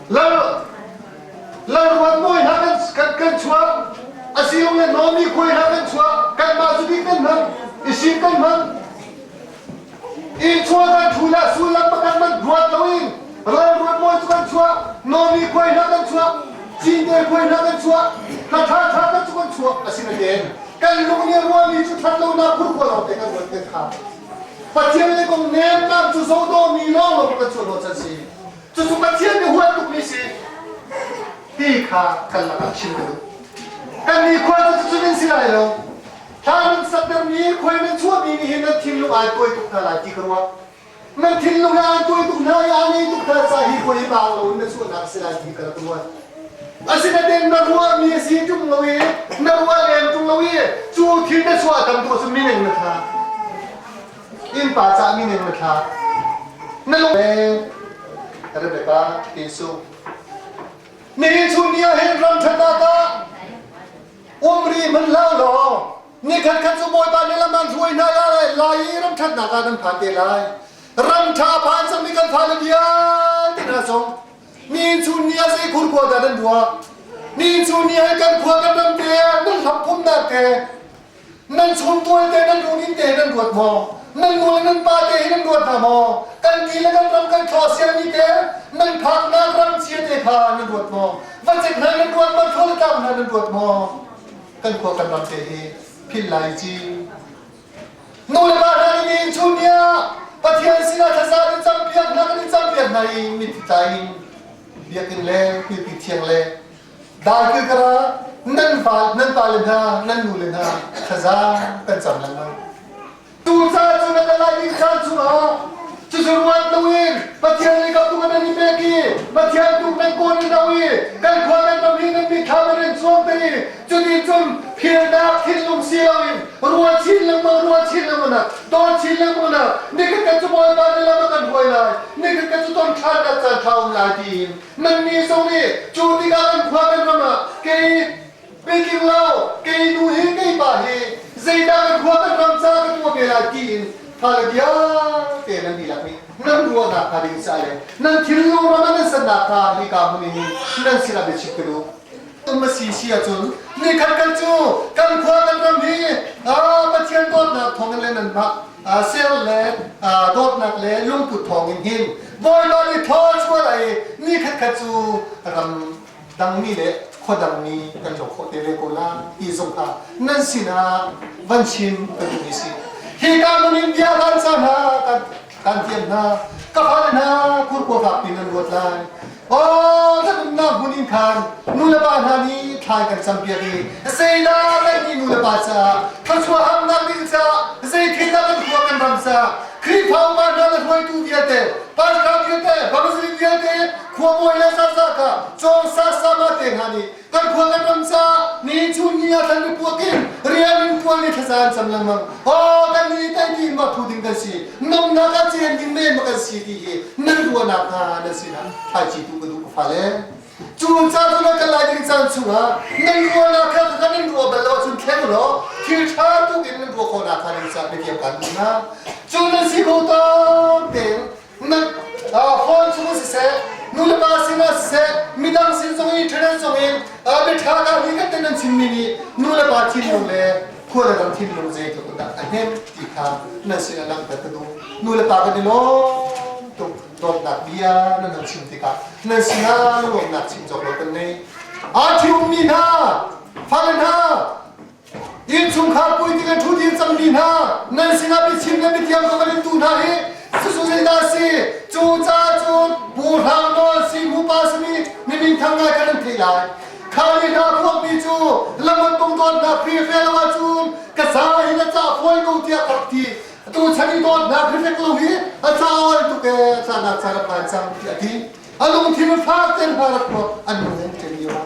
Lal Lalruat mawi hna kan kan kan chuah asilung le nawmi khuai hna kan chuah kanmah cu bik kan hmang isim kan hmang i chuah kan thu la sullam pakhat man ruat loin lalruat mawi cu kan chuah nawmi khuai hna kan chuah cinte khuai hna kan chuah hla tha tha kan cu kan chuah asinain kan lung nih ruahmi cu that lonak phurkhua lawng te kan ruat kan kha Pathian le kong nemnam cu zodaw mi lawng lawng kan chuah chan si Cucu Pathian nih huat tukmi si ti kha kan lakah chim ka duh. Kan nikhua cu cucu nan si lai lo. Hla nan saktermi khuai nan chuahmi nih hin nan thinlung ai tuai tuk hna lai ti ka ruah. Nan thinlung hi ai tuai tuk hna i aa nei tuk hna ca hi khuai hi baang loin na chuahnak a si lai ti ka rak ruat. Asinain na ruahmi a si ṭung lo i na ruah lem ṭung lo i cu thil na chuah tam tuk ahcun mineng na thla. Innpa cah mi ning na thla. Na lung Rebecca Tinsu. Nihin chun ni ah hin ram ṭhatnak ah um ri hmanh hlah law ni khat khat cu Bawipa nih lam an hruai hna lai lai i ram ṭhatnak ah nan phan te lai. Ram ṭha a phan cangmi kan fale vialte hna zong nihin chun ni ah zei khurkhua dah nan ruah? Nihin chun ni ah kan khua kan ram te nan hlam phumnak te Nan chungtual te nan lungin te nan ruat maw? Nan nu le nan pa te hi nan ruat hna maw? Kan ti le kan ram kan thlaw siami te nan phaknak ram chia te kha nan ruat maw? Vacek hna nan ruat maw? Thlaw le tlang hna nan ruat maw? Kan khua kan ram te hi philh lai ci. Nu le pa hna nih nihin chun ni ah Pathian sinah thlaza in campiak hna kan in campiak hna i mitthli tla in biakinn le pilpi thiang le Daikil kara nan fa nan pale hna nan nule hna thlaza kan cam lengmang. Tuca cu na ka lai ding caan chungah cucu ruat loin Pathian lei kap tu nan i pek i Pathian tu nan kawl in lo i kan khua kan ram hi nan mitthlam nan in chuang te i cuti cun philnak thinlung si loin ruat chin lengmang ruat chin lengmang na dawt chin lengmang na nikhat kan cu Bawipa nih lam a kan hruai lai nikhat kan cu ton ṭhannak caan ṭha um lai tiin Nannih zong nih cu tikah kan khua kan ram ah kei pitling lo kei nu hi kei pa hi zeidah kan khua kan ram ca ka tuah ve lai tiin fale vialte nan dihlak nih nan ruahnak hnga ding ca le nan thinlung ram ah nan sannak kha hika hmun in nan sinah biachim ka duh. Um a si si ahcun nikhat khat cu kan khua kan ram hi Pathian dawtnak thawngin le nanmah ser le dawtnak le lungput thawngin hin Bawipa nih thaw chuah lai i nikhat khat cu ram dangmi le khua dangmi kan lo khawh te ve ko la ti zong kha nan sinah van chim ka duhmi si. Hi ka hmun in bia kan ca hna kan kan tiam hna ka fale hna kurkua fak pin nan ruat lai. Aw kan umnak hmun in khan nu le pa hna nih thlai kan campiak i zeidah kan nih nu le pa caah thluachuah hamnak ding caah zei thil dah kan khua kan ram caah Khrihfa upa hna le hruaitu vialte pastor vialte baptism vialte khuabawi le zaza kha cawng sa sama te hna nih kan khua kan ram caah ni chun ni ah thlan puak in rian in tuan i thlaza an cam lengmang aw kan ni tai ti ma phu ding kan si nomnak ah cen ding men ma kan si ti hi nan ruahnak hna nan sinah thlaici tu ka duh ka fale cu ca cu na kan lai ding caan chungah nan ruahnak kha kan in ruah bal lo ahcun thleng law thil ṭha tuk in nan ruah khawhnak kha nan caah biatiam kan duh hna cu nan si kho tam tein na phone chung siseh nulepa sinah siseh midang sin zong in internet zong in biaṭha ka hi kan nan chimmi nih nulepa thinlung le khua le ram thinlung zeitluk in dah a hnem ti kha nan sinah langhter ka duh nulepa kan i lawm tuk dawtnak bia nan han chim tikah nan sinah lawmnak chim cawk lo kan nei aa ṭhiummi hna fale hna Innchungkhar puitling an ṭhu dir cangmi hna nan sinah biachim le biatiam ka van in tu hna hi cucu zeidah a si? Cu caah cun Pu Hrang Nawl Simu pa simi mi minthang ngai kha nan theih lai. Kha ni hna phuakmi cu lam an bung dawtnak hrihre lo ahcun ka sa hi na cah fawi ko tiah ka rak ti. Tu chan i dawtnak hrifek lo hi a ca ol tuk ee a cahnak caan a phan cang tiah a ti. A lungthin fak tein hna rak tuah an lung an ṭem lio ah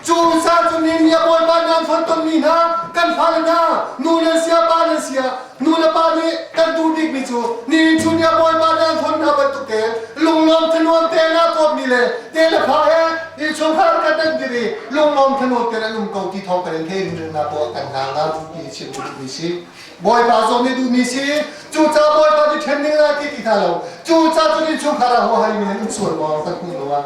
cu ca cu ni ni a bawipa nan fontommi hna kan fale hna nu nan sia pa nan sia nu le pa nih kan duh bikmi cu ni cu ni a bawipa nan fon hna bantuk te lunglawm thanuam te na kawpmi le te le fa he innchungkhar kan nan dir i lunglawm thanuam te nan um ko ti thawng kan in thei na tuah kan hna ngam ti chim duhmi si Bawipa zong nih duhmi si cucaah Bawipa nih ṭhen ding lai ti ti hna lo cucaah cun innchungkhar ah huahai mi nan um sual maw kan hmuh lo ah.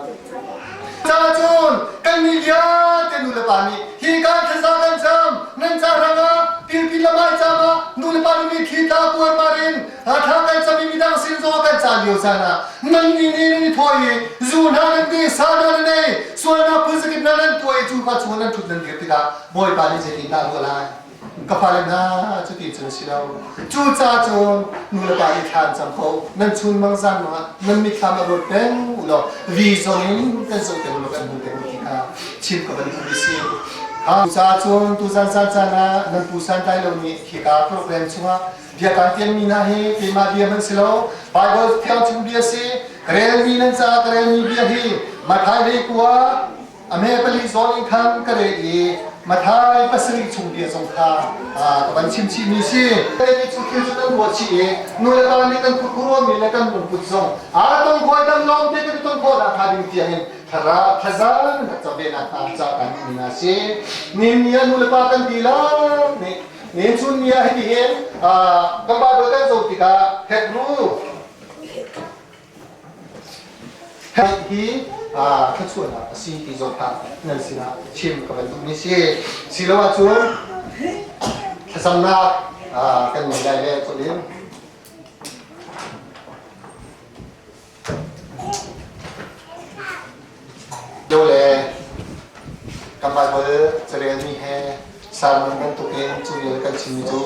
Cucaah cun kannih vialte nu le pa nih hi kan thlaza kan cam nan ca hrangah tilpi lamai cam ah nu le pa nih mitthli tla kuarmar in thla kan cam i midang sin zong kan caan lio caan ah nan nih nih nan i thawi i zu hna nan ti sa hna nan ei sualnak phun zakip hna nan tuah i cu kha chung nan ṭhut nan dir tikah Bawipa nih zeitindah a ruah lai? Ka fale hna cuti cun a si lo. Cucaah cun nu le pa nih thla an cam ko. Nan chun mang zan mang ah nan mitthlam a ruat peng u law vi zong in kan zoh peng law kan hmu peng ti kha chim ka van duh si. Cucaah cun tuzan zan caan ah nan pu santlai lo nih hika program chungah bia kaan tianmi hna hi keimah bia hmanh si lo Bible thiang chung bia si relmi nan caah ka relmi bia hi Matthai lei kua A me pali zawn in khan ka rel i Mathai pasarih chung bia zong kha ka van chim chihmi si. Nih cu thil cu kan ruah chih i nu le pa nih kan khurkhuruami le kan lungput zong aa tong khawi dam lawng te kan i ton khawh nakhnga ding tiangin thlara thlazan rak cam ve nakhnga ca kan duhmi hna si. Nin ni ah nu le pa kan dihlak nih nin chun ni ah hiti hin kan Bible kan zoh tikah Hebrew Hi thluachuahnak a si ti zong kha nan sinah chim ka van duhmi si. Si lo ahcun thlacamnak kan ngei lai le culin Lio le kan Bible carelmi he sermon bantukin cu vial kan chimmi cu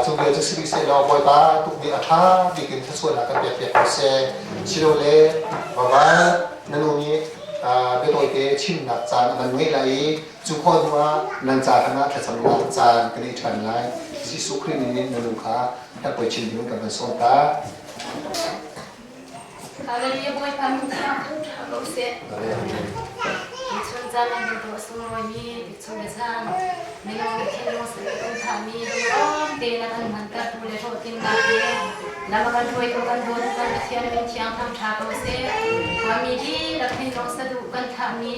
cu vial cu si rih sehlaw Bawipa tuk nih a ṭha bik in thluachuahnak kan pek piak ko seh. Silole vava na nu nih biatawite chimnak caan a van ngeih lai i cu khawh hnu ah nan ca hrangah thlacamnak caan kan i ṭhan lai. Jesuh Khrih min in na nu kha herhpoi chim ding kan van sawm ta. Hallelujah Bawipa min thiang thangṭhat ko seh. Chun caan an kan tuah sunglawimi tikchung le caan minung nih thinlung sal kan thahmi lungrawm tein a kan hmantertu le hlawhtlinnak le lam a kan hruaitu kan dawtu kan Pathian min thiang thangṭha ko seh. Khuami dihlak thinlung saduh kan thahmi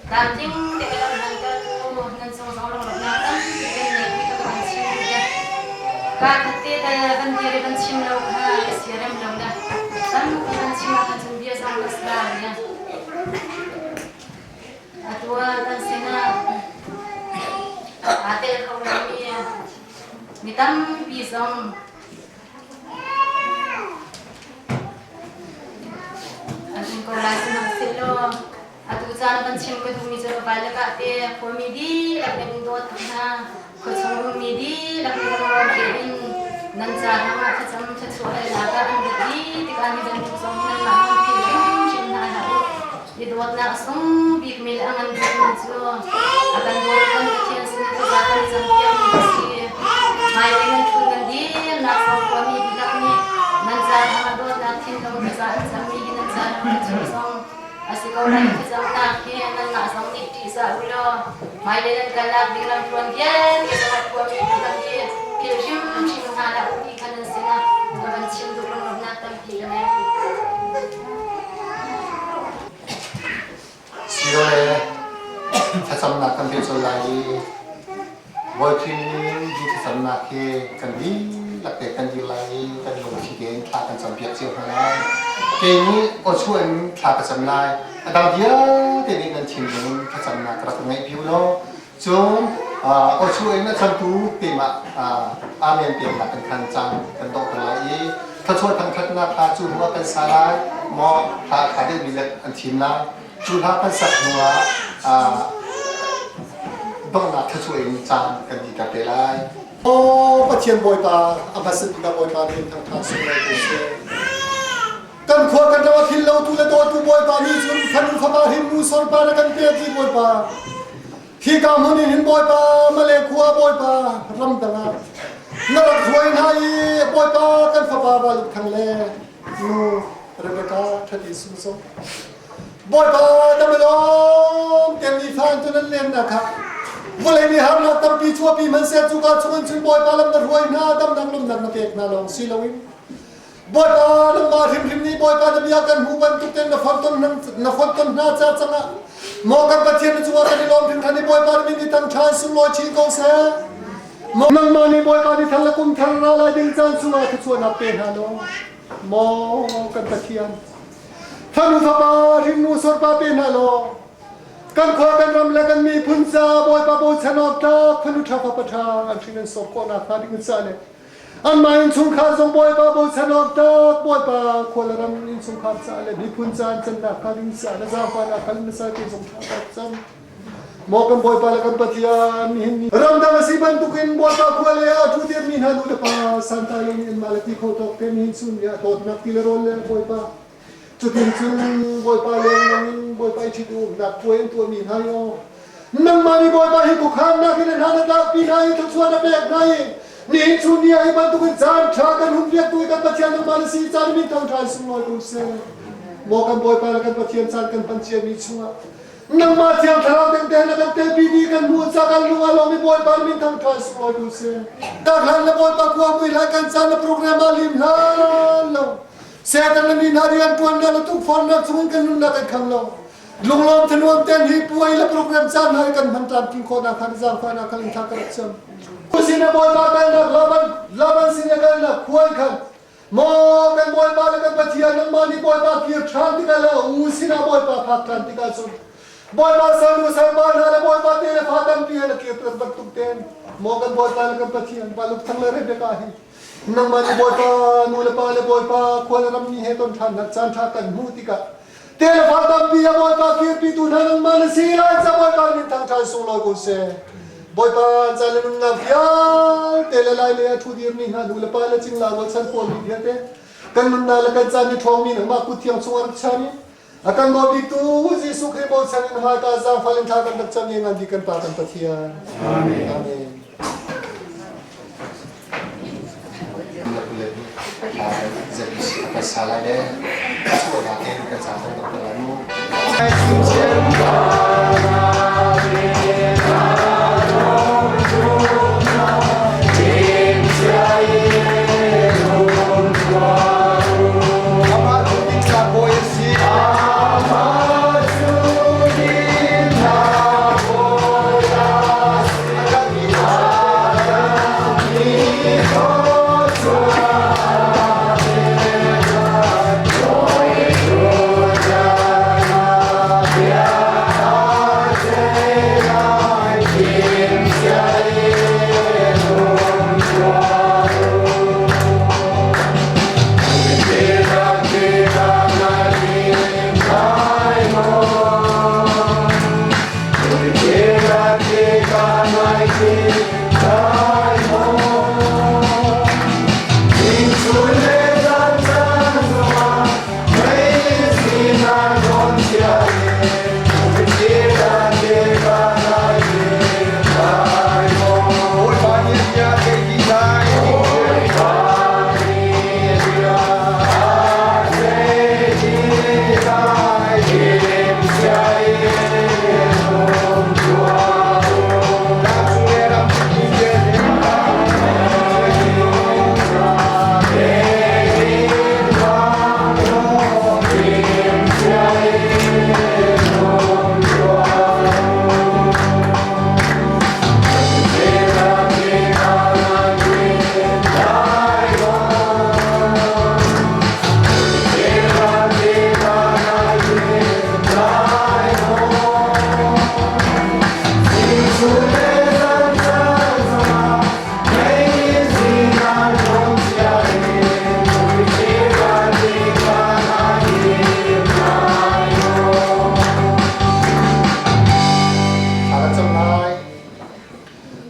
Tlamtling te ka lam hmantertu nan cung zong lunglawmhnak tampi kan ngei ti ka van chim duh le kaa khat te tal van dir i van chim lo kha ka siarem lo le tampi van chim ahkhan cun bia zong ka sa ne. Atu ah kan sinah aa tel kho lomi mi tampi zong An um ko lai sihmanhsehlaw atu caan van chim ka duhmi cu vailak te khuami dihlak nih in dawt hna khuachung ummi dihlak nih lunglawm tein nan ca hrangah thlacam thluachuah halnak ah an rat dih tikah hi bantuk zong hi nanmah hmang philh hrimhrim hna hlah u. I dawtnak a sung bikmi le a ngan bikmi cu a kan dawt kan Pathian sin thlaza kan campiakmi a si. Hmailei nan ṭhun nan dirnak zong khuami dihlak nih nan ca hrangah dawtnak thinlung thlaza an cammi hi nan ca hrangah chung zong a si ko lai thlacamnak hi nanmah zong nih ṭihzah u law hmailei nan kalnak ding lamtluan vialte zongah khuami dihlak hi philh hrimhrim hna hlah u ti kha nan sinah ka van chim duh lunglawmhnak tampi ka ngei. Silole thlacamnak kan pe colh lai i Bawi hi thlacamnak hi kan dihlak te kan dir lai i kan lungthli tein thla kan campiak cio hna lai. Kei nih awchuah in thla ka cam lai. A dang vialte nih nan thinlung in thlacamnak ka rak ngeih piu law Cun awchuah in a camtu keimah amen peknak kan khan caan kan donghter lai i thluachuah thangṭhatnak hla cu hnu ah kan sa lai maw hla a ṭha deuhmi le an thim lai. Cu hla kan sak hnu ah donghnak thluachuah in caan kan diter te lai. Aw Pathian Bawipa, a hmasa bik ah Bawipa min thangṭhat sunglawi ko seh. Kan khua kan ram a phil lotu le dawtu Bawipa nih cun fanu fapa hrinnu sorpa na kan pek i Bawipa Hika hmun in hin Bawipa Male khua Bawipa ramdang ah na rak hruai hna i Bawipa kan fapa Valuk Thang le nu Rebecca Ṭhati Sung Sung Bawipa damalawm ten ni fan tu nan len na kha vawlei nih harnak tampi chuahpi hmanhseh cuka chungin cun Bawipa lam na hruai hna damnak lumnak na pek hna lawng si loin Bawipa nangmah hrimhrim nih Bawipa na bia kan hmuh bantuk tein na fonton na fonton hna ca cangah maw kan Pathian na cungah kan i lawm hringhran i Bawipa na min i tang ṭhan sunglawi chin ko seh. Maw nangmah nih Bawipa ni thar le kum thar ra lai ding caan chungah thluachuahnak pe hna law maw kan Pathian fanu fapa hrinnu sorpa pe hna law. Kan khua kan ram le kan miphun ca Bawipa bochan awk tlak fanu ṭha fapa ṭha an hrin an sawm khawh nakhnga ding ca le anmah innchungkhar zong Bawipa bochan awk tlak Bawipa khua le ram innchungkhar ca le miphun ca an can nakhnga ding ca le zaangfahnak hal na sal te zong ṭha ka rak cam. Maw kan Bawipa le kan Pathian nihin ni ramdang a si bantukin Bawipa khua le a ṭhu dirmi hna nu le pa santlai lomi anmah le ti kho tawk te nihin chun ni ah dawtnak ti le rawl le Bawipa cutin cun Bawipa lengmang in Bawipa i ṭhit umnak puai an tuahmi hna hi aw nangmah nih Bawipa hi khuakhannak in hna na tlakpi hna i thluachuah na pek hna i nihin chun ni ah hi bantukin caan ṭha kan hun piaktu i kan Pathian nangmah na si caan min thangṭha in sunglawi ko seh. Maw kan Bawipa le kan Pathian caan kan hman ciami chungah Nangmah Thiang Thlarau dengte na kan telpi dih kan hmuh ca kan lung a lawm i Bawipa min thangṭhat sunglawi ko seh. Darhlan le Bawipa khua mui hlah kan caan na program ah lim hlan lo. Satan le mi hna rian ṭuan le tukforhnak chungin kan nunnak kan kham lo. Lunglawm thanuam ten hi puai le program caan hna i kan hman tlamtling khawhnak kha zaangfahnak kha in thla ka rak cam. Sin a Bawipa kalnak Laban Laban sin a kalnak khuai khan Maw kan Bawipa le kan Pathian nangmah nih Bawipa kir ṭhan tikah le u sinah Bawipa phak ṭhan tikah cun Bawipa salnu salpa hna le Bawipa te le fa tampi he na kir ṭan bantuk tein maw kan Bawipa le kan Pathian Baluk Thang le Rebecca hi nangmah nih Bawipa nu le pa le Bawipa khua le rammi he ton ṭhannak caan ṭha kan hmuh tikah te le fa tampi a Bawipa kirpitu hna nangmah na si lai ca Bawipa min thangṭhat sunglawi ko seh. Bawipa ca le nunnak vialte le lai lei ah ṭhu dirmi hna nu le pa le cingla rualchan kawlmi vialte kan nunnak le kan caan i ṭhawngmi nangmah kut thiang chungah rak chiami a kan dawt biktu Jesuh Khrih bochan in hmaika zaangfal in thla kan rak cam i ngan bik kan Pa kan Pathian. Amen. Amen. Amah cu Dingnak Bawi a si. Amah cu Dingnak Bawi a si. A kan mi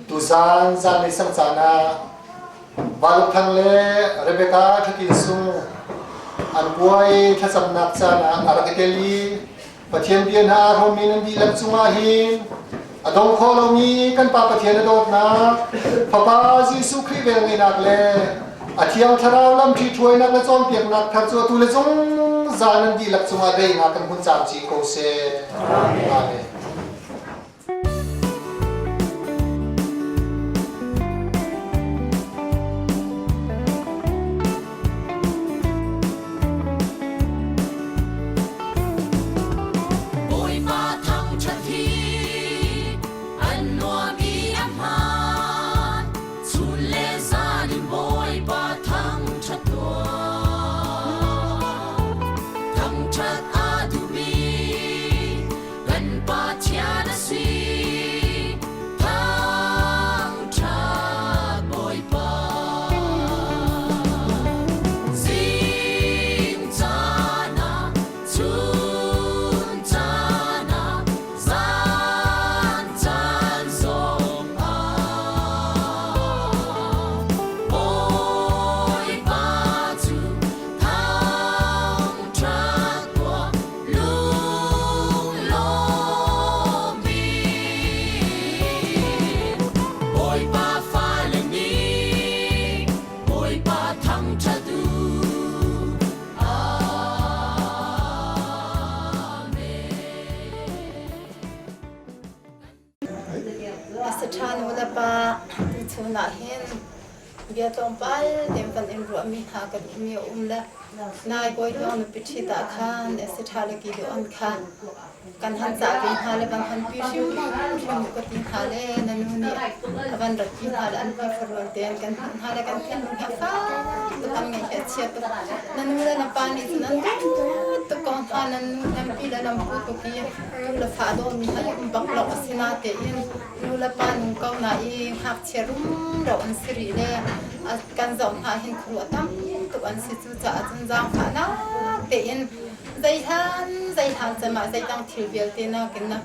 Tuzaan zanlei sang caan ah Baluk Thang le Rebecca Thakin Sung an puai thlacamnak caan ah a rak i tel i Pathian bia hna aa hrawmmi nan dihlak cungah hin a dong kho lomi kan Pa Pathian a dawtnak, Fapa Jesuh Khrih velngeihnak le a Thiang Thlarau lamṭhi ṭhuainak le cawnpiaknak thar cu atu le zungzal nan dihlak cungah daihnak kan hun camcin ko seh. Amen. Amen. Bawipa thangṭhat hi an nuam i a hmaan, chun le zan in Bawipa thangṭhat tuah. Thangṭhat a duhmi kan Pa. Bia tlawmpal tein van in ruahmi hna ka duhmi a um le nai kawi hnuang nupi ṭhit ah khan a si ṭha le ki deuh an kha kan han cah ve hna le van han pi hrimhrim u ka ti hna le na nu nih a van rat pi hna le an pi farual tein kan hmuh hna le kan thinlung hi a fak tuk an ngaih hi a chia tuk. Na nu le na pa nih cun an duh tuk ko hna nan nu hnempi le nan pu tuk i nu le fa a dawmi hna um bak lo a si natein nu le pa nung ko na i ngakchia rumro an si rih le kan zoh hna hin khuaruah tam tuk an si. Cucaah cun zaangfahnak tein zeihlan zeihlan cem ah zeidang thil vialte nakin na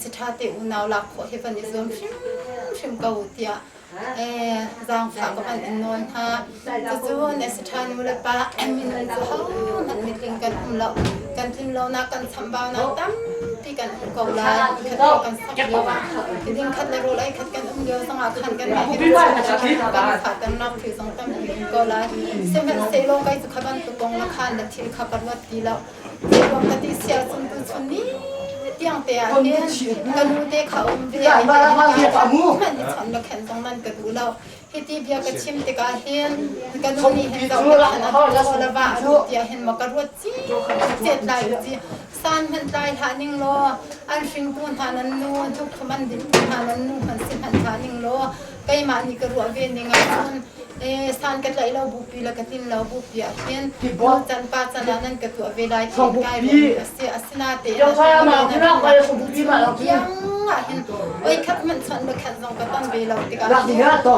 si ṭha te unau lak khawh hi van i zuam hrimhrim ko tiah zaangfah ka van in nawl hna. Cucu na si ṭha nu le pa minung cu hohmanh mitling kan um lo. Kan tlin lonak kan chambaunak tampi kan um ko lai. Khat lo kan sak lio ah ding khat le rawl ei khat kan um lio zongah khan kan kan faternak thil zong tampi um ko lai. Sihmanhsehlaw kei cu kha bantuk kong na khan na thil kha ka ruat ti lo. Zeiruang ka ti sia cun tuchun ni tiang te ah hin ka nu te kha um ve ai hmanh i chawnh le khenh zong nan ka duh lo. Hiti bia ka chim tikah hin ka nu nih hin zoh le khan a duh le va a duh tiah hin ma ka ruat ci cet lai u ci. San hmanh tlai hlah ning law an hringtu hna nan nu hnukthum an dinhtu hna nan nu hmanh si hmanh hlah ning law keimah nih ka ruah ve ning ah cun san ka tlaih lo bupi le ka tlin lo bupi ah hin nu can pa can ah nan ka tuah ve lai ti kai ruah a si. Asinatein tiang ah hin oi khat hmanh chawnh le khat zong ka ton ve lo tikah kei cu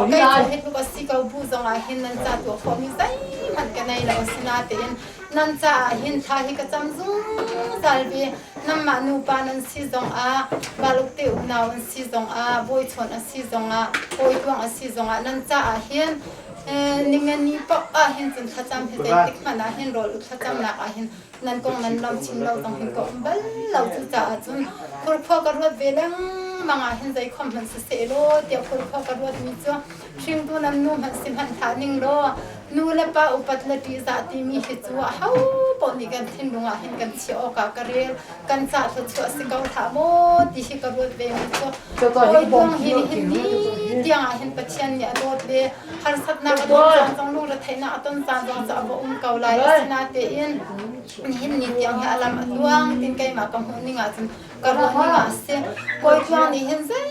hi tluk a si ko bu zong ah hin nan ca tuah khawhmi zeihmanh ka nei lo. Asinatein nan caah hin thla hi ka cam zungzal ve. Nanmah nupa nan si zongah baluk te unau an si zongah bawichawn a si zongah hawituang a si zongah nan caah hin ningani paoh ah hin cun thlacam hi zeitik hmanh ah hin rawl u thlacamnak ah hin nan kong nan lam chim lo zong hin ka um bal lo. Cucaah cun khurkhua ka ruat ve lengmang ah hin zeikhom hmanh siseh law tiah khurkhua ka ruat mi cu hringtu nan nu hmanh si hmanh hlah ning law nu le pa upat le ṭihzah timi hi cu aho paoh nih kan thinlung ah hin kan chiah awk ah ka rel. Kan cah thluachuah si ko hlah maw ti hi ka ruat ve mi cu hawi hi nihin ni tiang ah hin Pathian nih a dawt ve. Harsatnak a ton caan zong lungretheihnak a ton caan zong cu a va um ko lai. Asinatein nihin ni tiang hi a lam a tluang tin keimah ka hmuh ning ah cun ka ruah ning ah a si. Kawi tluang nih hin zei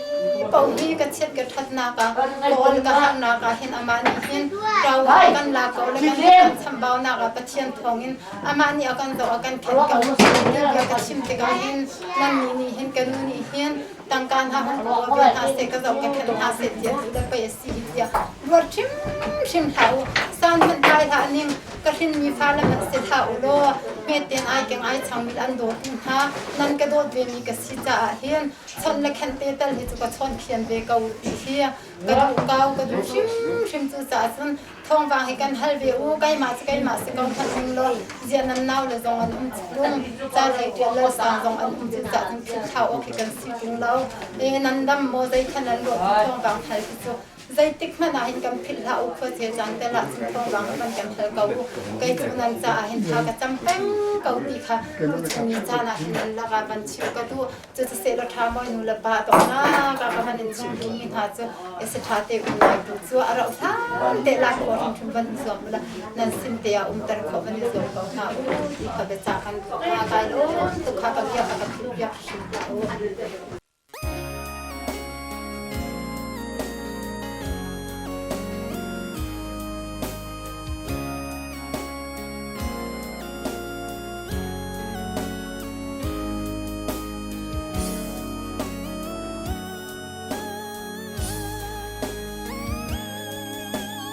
paoh hi ka chiat ka ṭhatnak ah ka ol ka harnak ah hin amah nih hin ṭau kan la ko le kan kan chambaunak ah Pathian thawngin amah nih a kan zoh a kan khen ko ti bia ka chim tikah hin nannih nih hin ka nu nih hin tangka hna hung kawl ve hna seh ka zoh ka khen hna seh tiah cu le pei a si hi tiah ruat hrimhrim hlah u. San hmanh tlai hlah ning ka hrinmi fale hmanh si hlah u law hmeten ai keng ai changmi an dawtu hna nan ka dawt vemi ka si caah hin chawnh le khenh te tal hi cu ka chawn phian ve ko u ti hi ka duh ko ka duh hrimhrim. Cu caah cun thawngvang hi kan hal ve u. Keimah cu keimah si ko hmanh ning law ziah nan nau le zong an um tung ca hlei ṭial lal sang zong an um cu cah cun philh thlau awk hi kan si tung lo e. Nan dam maw zeikhan nan ruah ti thawngvang hal hi cu zeitik hmanh ah hin kan philh hlah u. Khua ce caan tel ah cun thawngvang hman kan hal ko u. Kei cu nan caah hin tha ka cam peng ko ti kha tuchun ni caan ah hin nan lakah van chim ka duh. Cutiseh law ṭha mawi nu le pa dawtnak ah ka van in chim duhmi hna cu esi ṭha te um lai tu cu a rauh hlan te lai khawh hrimhrim van i zuam u la nan sin te ah umter khawh van i zuam ko hna u ti kha biacah kan tuah hna. Kai lawm tuk kha ka bia kha ka philh piak hrim hlah u.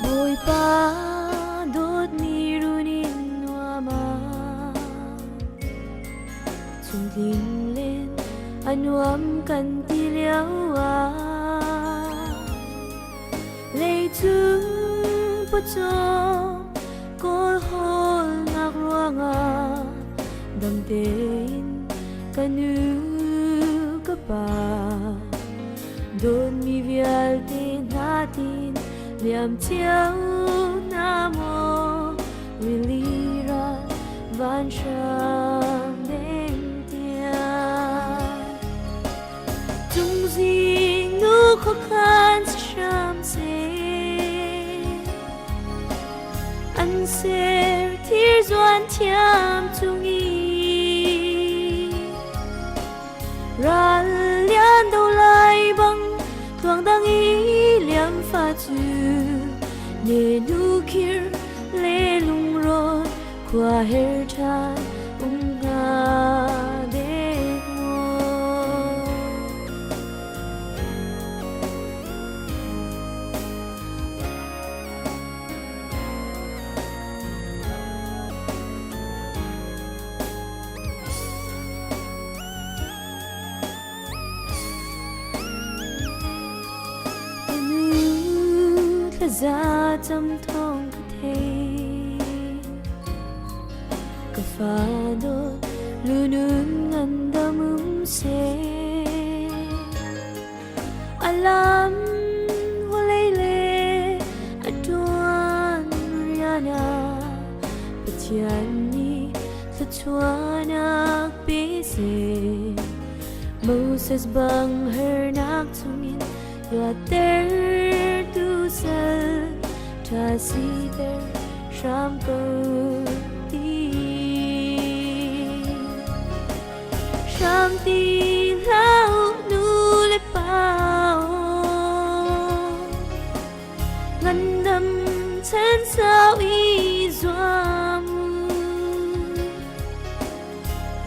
Bawipa dawtmi runin nuam ah chungtling len a nuam kan ti lio ah leicung pawcawm kawlhawlnak ruangah dam tein ka nu ka pa dawtmi vialte hna tin liam cio na maw rili ral vanhrang deng tiang Cungzing nu khuakhan si hram seh. Ser thir zuan thiam chung i Ral lian do lai bang tuang dang i liam fa cu Ne nu khir le lungrawn khua her ṭhan um hnga dek maw. Nu thlaza cam thawng ka thei Ka fa dawt lunun ngandam um seh A lam vawlei le a ṭuan rian ah Pathian nih thluachuahnak pe seh. Moses bang harnak chungin luattertu sal ṭha siter hram ko ti. Hram ti hlah u nu le pa ngandam chan sau i zuam u.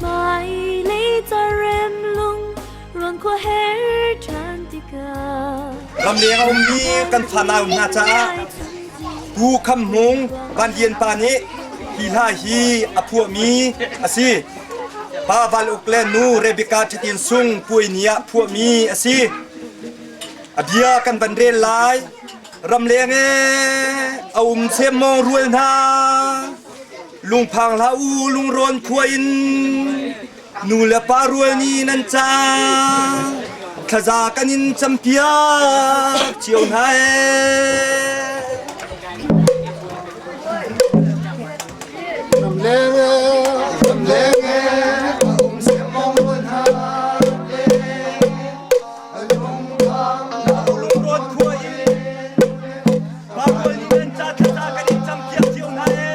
Hmailei ca rem lung ruang khua her ṭhan tikah Ramleng a ummi kan fanau hna caah Pu Kham Hmung Van Lian pa nih hi hla hi a phuahmi a si. Pa Val Uk le nu Rebecca Ṭhatin Sung puai ni ah phuahmi a si. A bia kan van rel lai. Ramleng ee a um semmawng rual hna. Lungphang hlah u lungrawn khua in nu le pa rual nih nan ca thlaza kan in campiak cio hna ee. Ramleng ramleng a um semmawng rual hna Lungrawn khua in pa rual nih nan ca thlaza kan in campiak cio hna ee.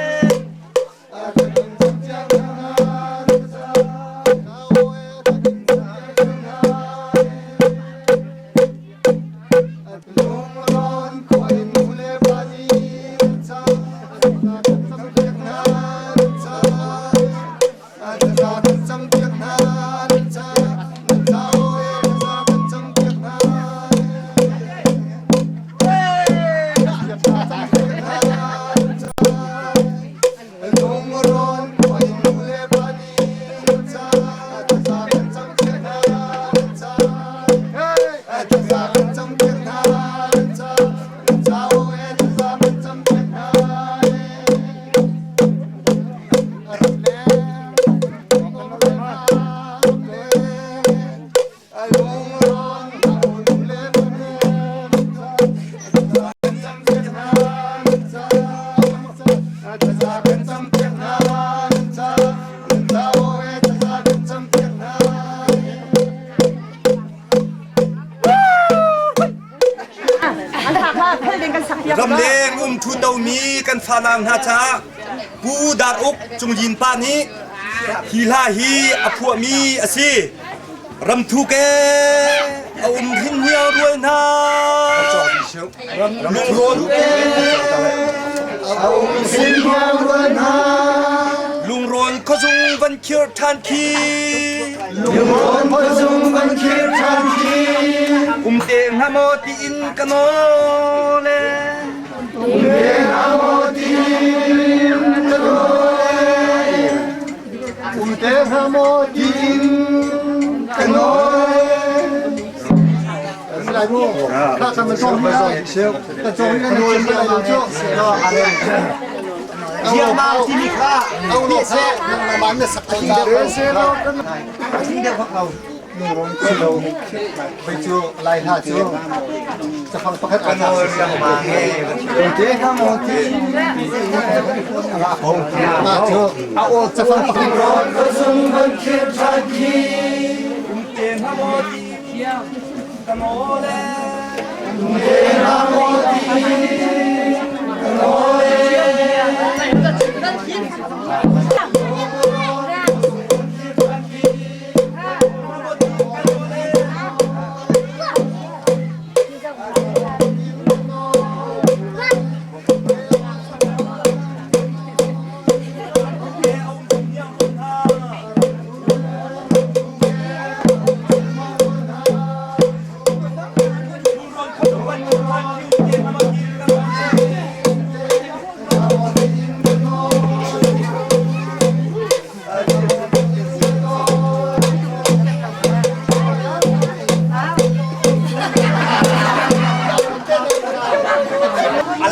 Ramleng um ṭhutomi kan fanau hna caah Pu Dar Uk Cunglin pa nih hi hla hi a phuahmi a si. Ramthuk ee a um hrin hniang rual hna. Lungrawn A um hrin hniang rual hna. Lungrawn khuazung van khir ṭhan khi. Lungrawn khuazung van khir ṭhan khi. Um te hnga maw tiin ka nawl ee. Um te hnga maw tiin ka nawl ee. Um te hnga maw tiin ka nawl ee. Lai mu, kha kan cong hi lai. Kan cong hi nan chim lai lo cu. Riangmang timi kha Au lo kha nangmah na sak ko ta. Hoi cu lai hla cu cafang pakhat aa te cu cafang pakhat. Umte hna maw ti ka nawl ee. Umte hna maw ti ka nawl ee. A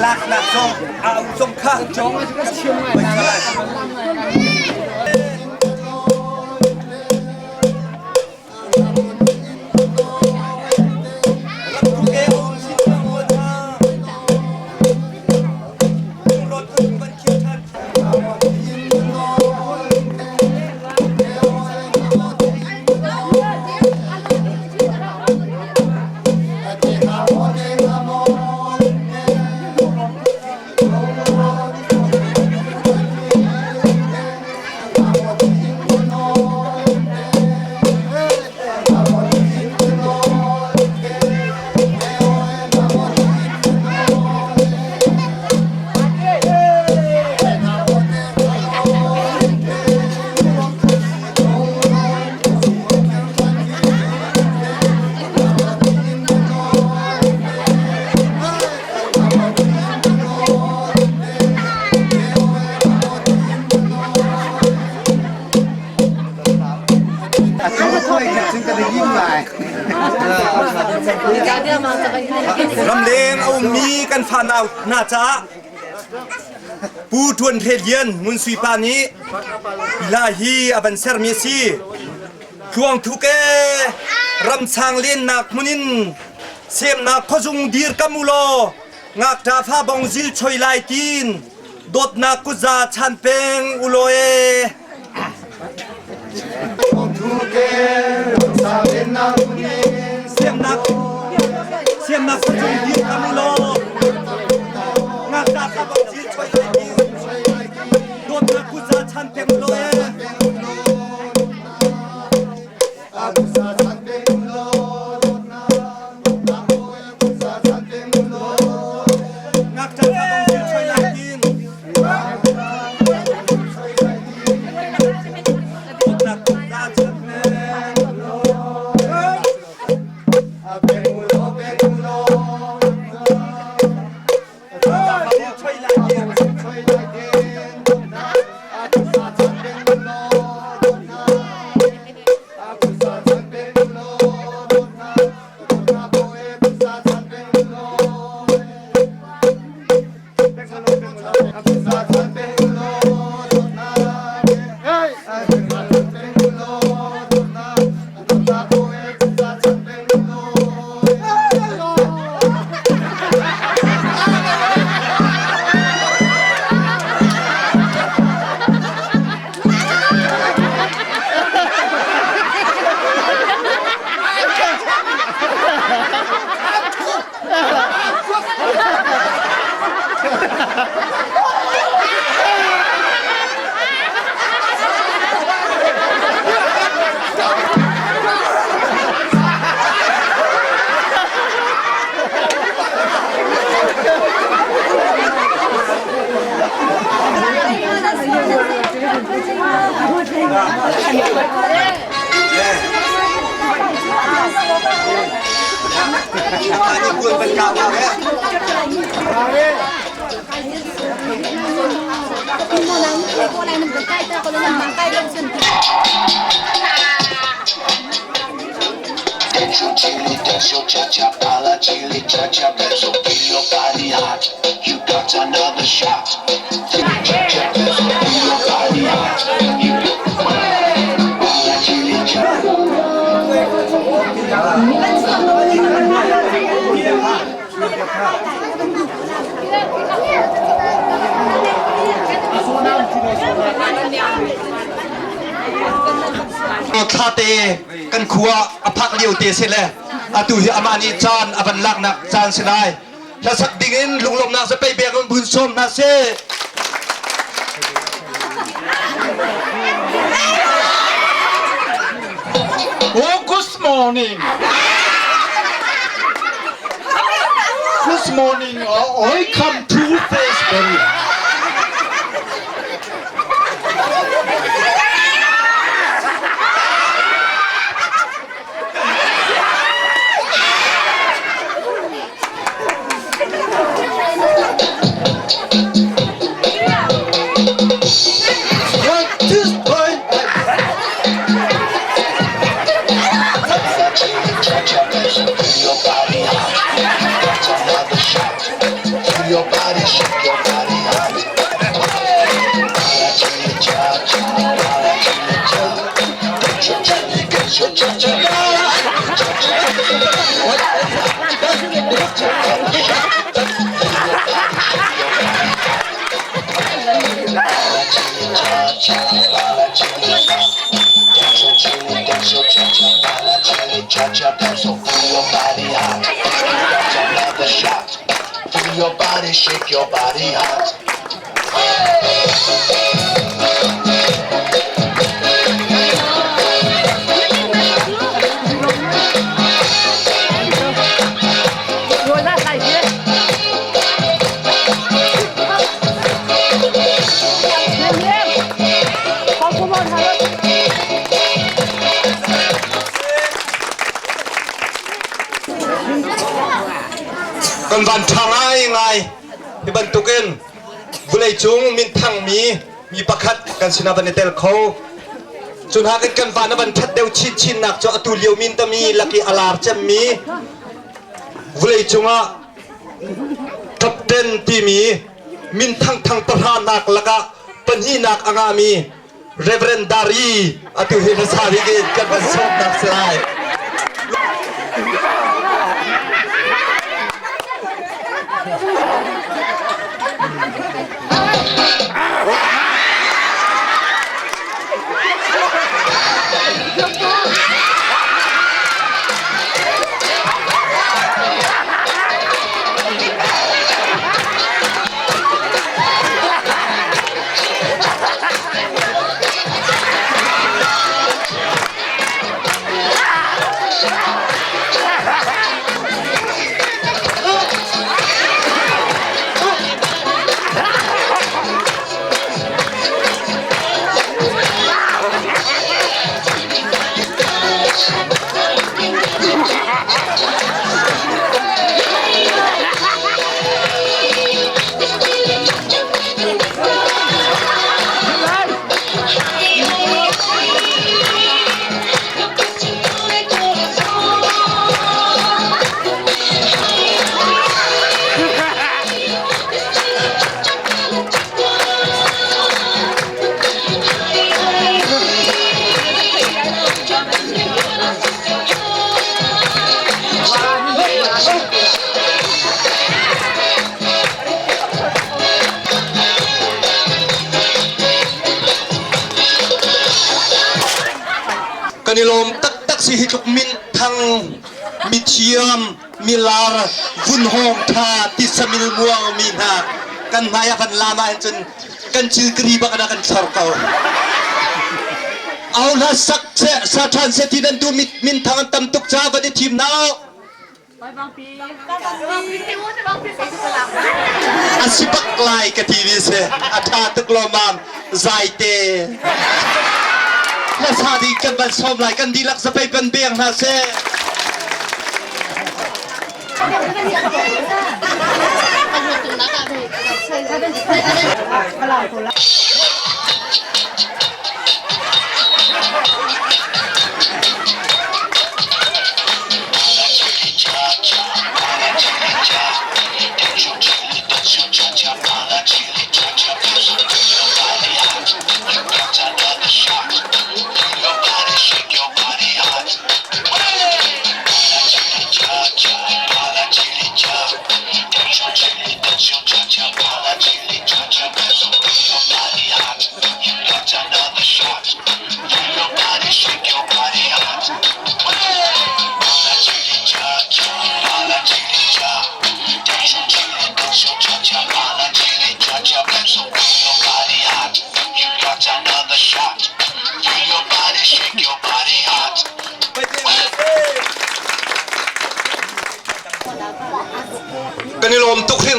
laknak zong a um zong kha Ramleng a ummi kan fanau hna caah Pu Ṭuan Hre Lian Ngun Sui pa nih hla hi a van sermi a si. Tluang thuk ee ramchang lennak hmun in semnak khuazung dir kam u law ngakṭa fa bong zil choi lai tin dawtnak kutza chan peng u law ee. Semnak semnak khuazung dir kam u law ngakṭa fa bong zil choi lai tin dawtnak kutza chan peng u law ee. Thla te kan khua a phak lio te si le atu hi amah nih caan a van laknak caan si lai. Hlasak ding in lunglawmhnak zapei bek in vun sawm hna sih. morning. This morning I come to face very One, two, three. Your body hot. That's another shot. Feel your body, shake your body hot. Feel your body, shake your body hot. Kan van ṭha ngaingai. Hi bantukin vawleicung minthangmi mi pakhat kan sinah van i tel kho. Cu hna kan van a van ṭhat deuh chinchinnak cu atu lio min tami laki a lar cemmi vawleicung ah top 10 timi minthang thang pahranak lakah pahnihnak a ngahmi Reverend Dari atu hi hmasa bik in kan van sawmnak si lai. Kan i lawm taktak si hi tluk min thang mithiam milar vunhawng tha tisamil muang mi hna kan hmai ah kan lam ah cun kan cilkri bak na kan thlor ko. Au hla sak sa than se ti nan tu min thang an tam tuk ca van i thim nau. A si bak lai ka ti mi si. A ṭha tuk lawmmam. Zaite. Hlasa ding kan van sawm lai kan dihlak zapei ban beng hna seh.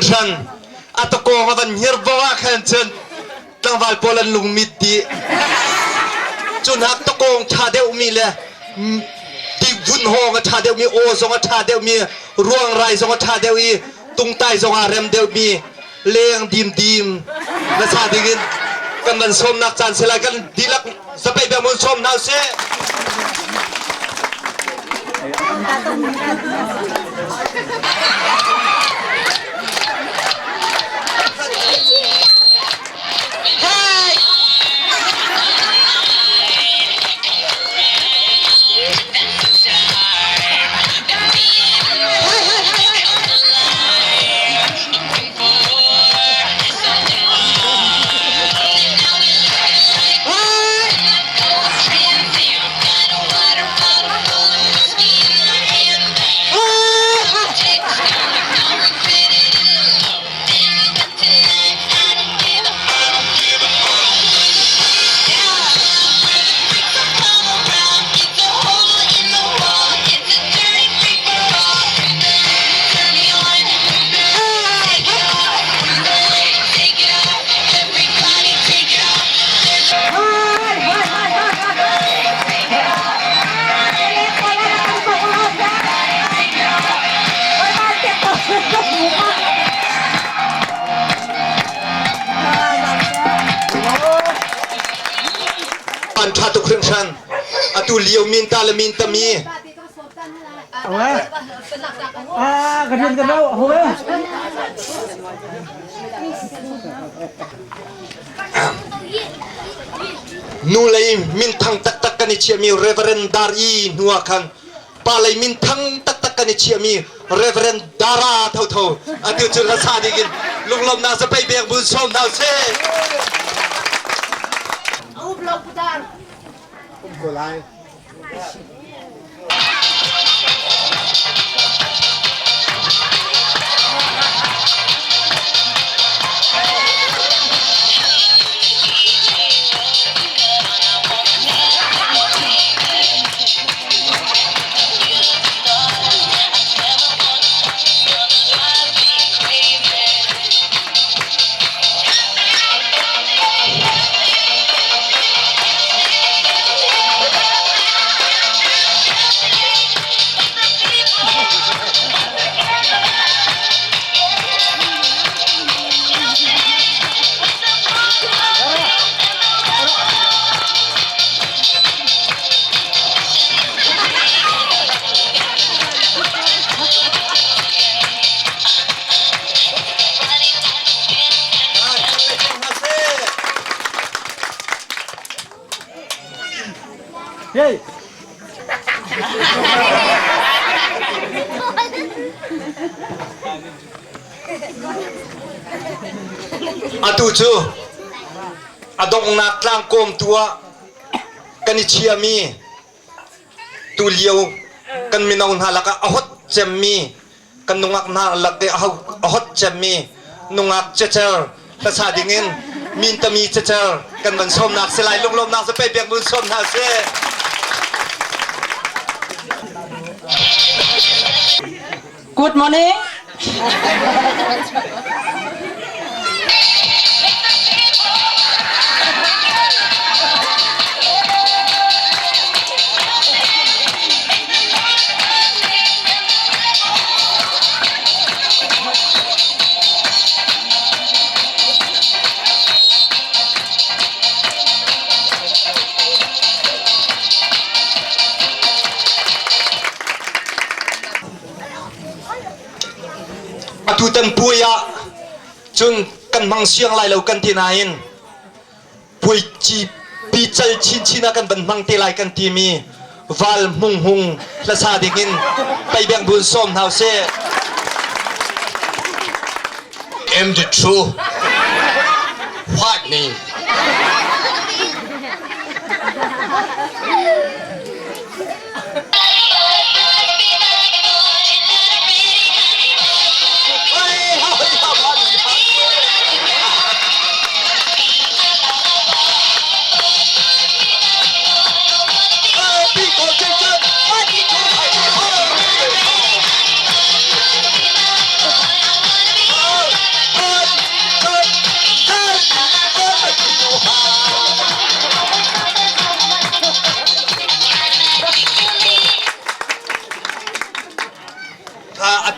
hringhran. A takawng a van hngir bo ah khan cun tlangval pawl an lungmit dih. Cunak takawng ṭha deuhmi le ti vun hawng a ṭha deuhmi, aw zong a ṭha deuhmi, ruangrai zong a ṭha deuh i tungtai zong aa rem deuhmi leng dimdim na sa dingin kan van sawmnak caan si lai kan dihlak zapei bang mun sawm hna usih. An ṭha tuk hringhran. Atu lio min ta le min tami. Ah, ka rian ka rau, ho eh. Nu lei minthang taktak kan i chiahmi Reverend Dar I hnu ah khan pa lei minthang taktak kan i chiahmi Reverend Dara thotho atu cu hlasa dingin lunglawmhnak zapei bek bun sawm hna usih. Um ko lai. Hey! Atu cu a donghnak tlangkawm tu ah kan i chiami tulio kan mino hna lakah a hot cemmi kan nungak hna lak i a hot cemmi nungak cecer hlasa dingin mintami cecer kan van sawmnak si lai lunglawmnak cu pe biak mun sawm hna si. Good morning. Atutan puai ah cun kan hmang siang lai lo kan ti nain puai ci pical chinchin ah kan van hmang te lai kan timi val hmung hung hlasa dingin peibeng bun sawm hna usih. Am the true what name?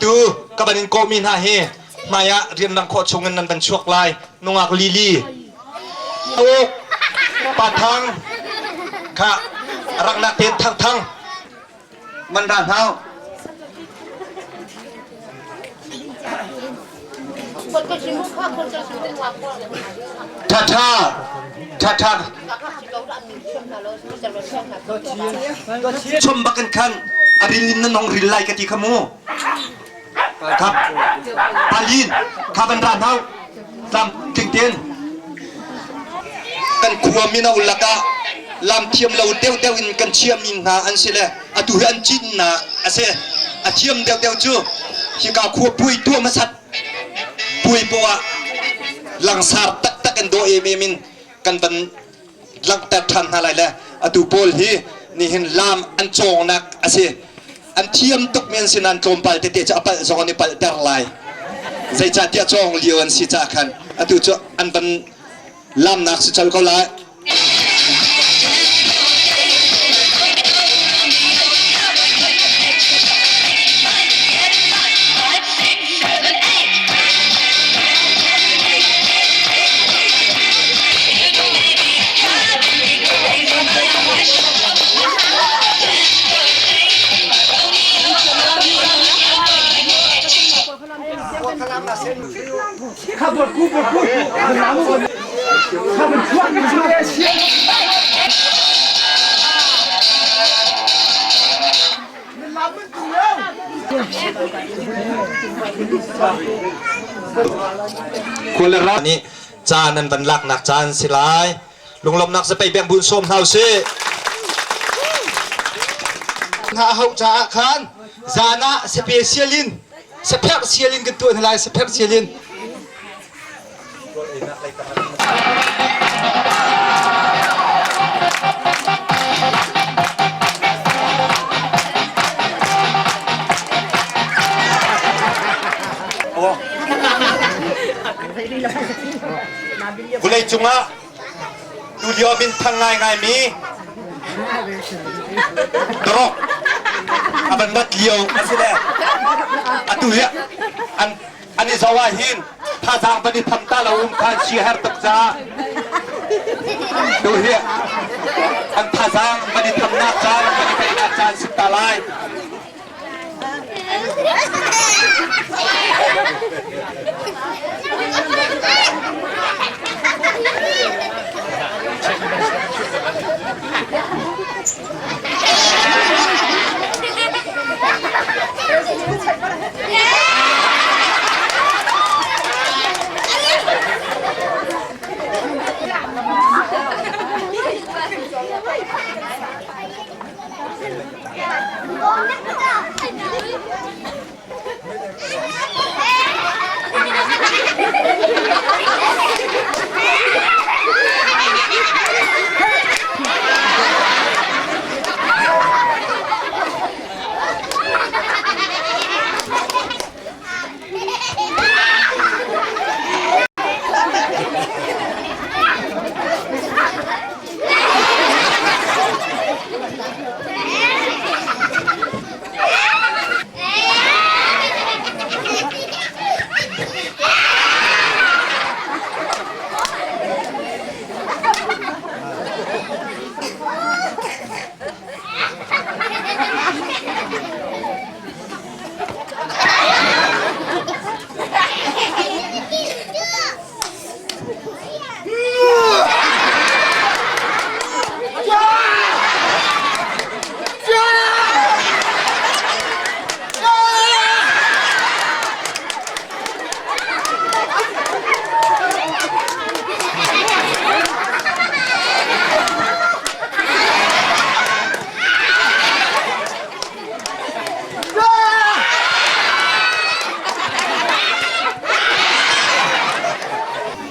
Atu ka van in kawhmi hna hi hmai ah rianrang khawh chung in nan van chuak lai. Nungak Lili, Uk, Pa Thang, kha raknak tein Thang Thang, man ra hna. Tha tha, tha tha. Chom bak in khan a ril in nan hong ril lai ka ti kha mu. Kha palin kha van ra hna tlam tling ten kan khua mino lakah lam thiam lo deuh deuh in kan chiami hna an si le atu hi an cin na a si. A thiam deuh deuh cu hika khua pui tuah hmasat pui poah langsar taktak in dawh em em in kan van langhter ṭhan hna lai le atu pawl hi nihin lam an cawngnak a si. An thiam tukmi an si nain tlawmpal tete cu a palh zong an i palhter lai. Zeicahtiah cawng lio an si caah khan atu cu an van lamnak si colh ko lai. Khualera nih caan an van laknak caan si lai. Lunglawmnak zapei beng bun sawm hna usih. Hna a hauh caah khan zan ah special in sapherh sial in kan tuah hna lai sapherh sial in. Vulei cungah tulio minthang ngaingaimi drog a van rat lio a si le atu hi an an i zoh ah hin thazaang van i tham ta lo um kha si her tuk caah tu hi an thazaang van i thamnak caan van i peihnak caan si ta lai.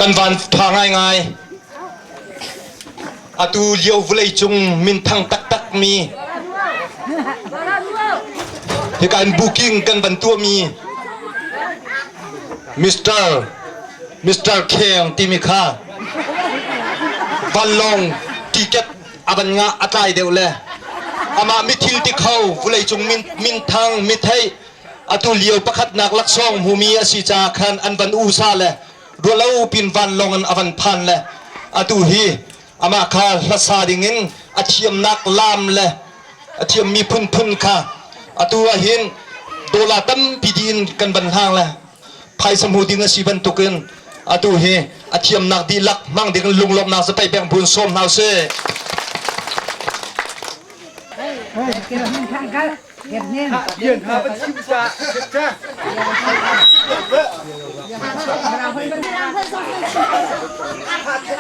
Kan van pha ngaingai. Atu lio vawlei cung minthang taktak mi hika in booking kan van tuahmi Mr. Mr. Kheng timi kha vanlawng ticket a van ngah a tlai deuh le amah mithil ti kho vawleicung minthang mithei. Atu lio pakhatnak laksawng hmumi a si caah khan an van usa le rualo pin vanlawng in a van phan le atu hi amah kha hlasa dingin a thiamnak lam le a thiammi phunphun kha atu ah hin dollar tampi dih in kan van hlang le phaisa hmu ding a si bantukin atu hi a thiamnak dihlak hmang ding in lunglawmhnak zapei peng bun sawm hna usih.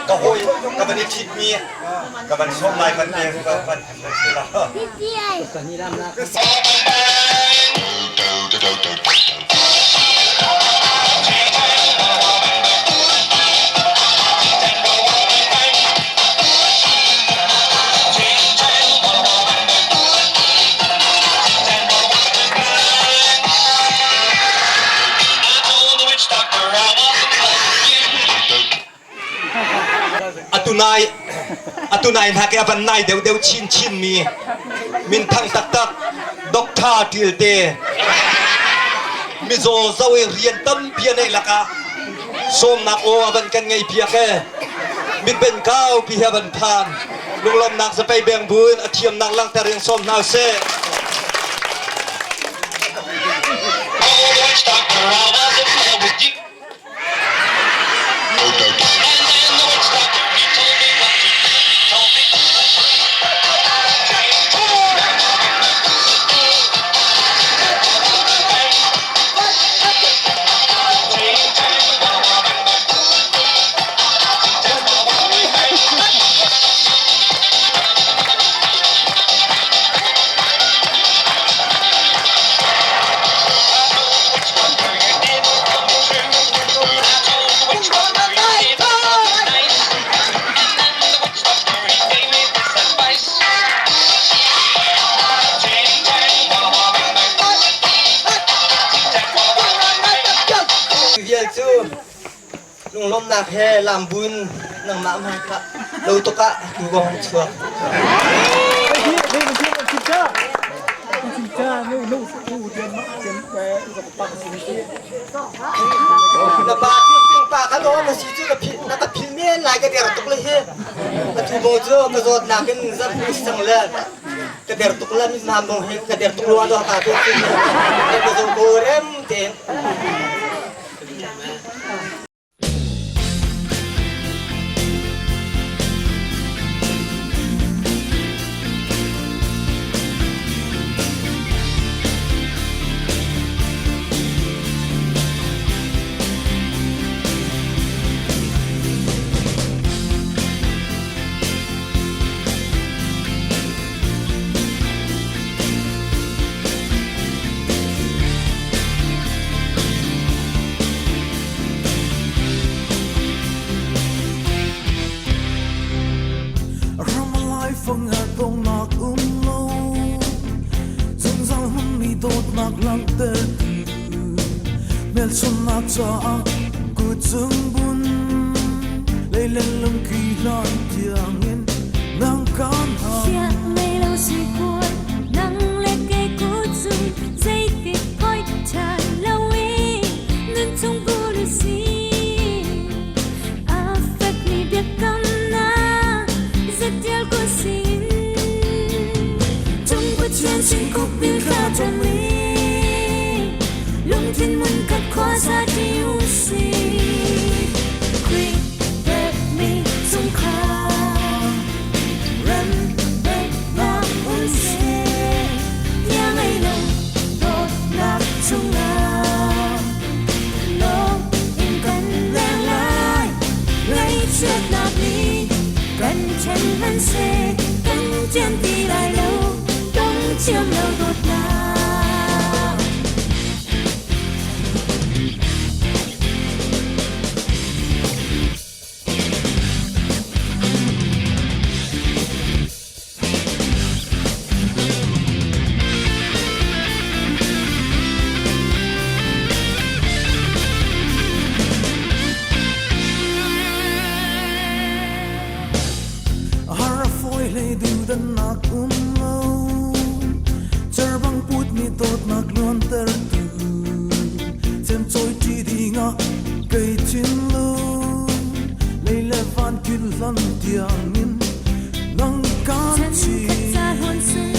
Ka hawi ka van i ṭhitmi ka van sawm lai van te ka van Atu nai atu nai hna ke a van nai deuh deuh chin chin mi minthang taktak Doctor Tilte mizaw zo i rian tampi a neih lakah sawmnak aw a van kan ngei piak e mitben kaupi he a van phan lunglawmnak zapei beng buin a thiamnak langhter in sawm hna usih. Vial cu lunglawmhnak he lambuin nangmah hmai kha lo tuk ah tu ka hung chuak. Na pa pa kha daw na si cu na ka phil men lai ka der tuk le hi. Atu bo cu ka zawtnak in zarhpi sang le ka der tuk le nam bong hi ka der tuk rua do ka tu ka zo ko rem tein. Ram lai fang nak um lo zungzal hmunmi dawtnak langhter hmelchunhnak caah kutzungbun leilen lungki hlan tiangin nang kan ha Siah ngei lo si kuan nang le kei kutzung zeitik poi ṭhan lo i nun chung bul si a fekmi biakamnak zatial ko sin Chung Pathian sin kuk bil thla cam i lungthin mun khat khua sa ṭi u si Khrih pekmi chungkhar rem daihnak um seh bia ngei lo dawtnak chungah lawm in kan leng lai ngaihchiatnak nih kan ṭhen hmanhseh kan ṭian ti lai lo dong thiam lo dawtnak. Har a fawi hlei duhdannak um lo Cerbang putmi dawtnak luanter tu. choi ṭi dingah kei thinlung lei le van kil hlan tiangin nang kan Chan khat ca hlawn sung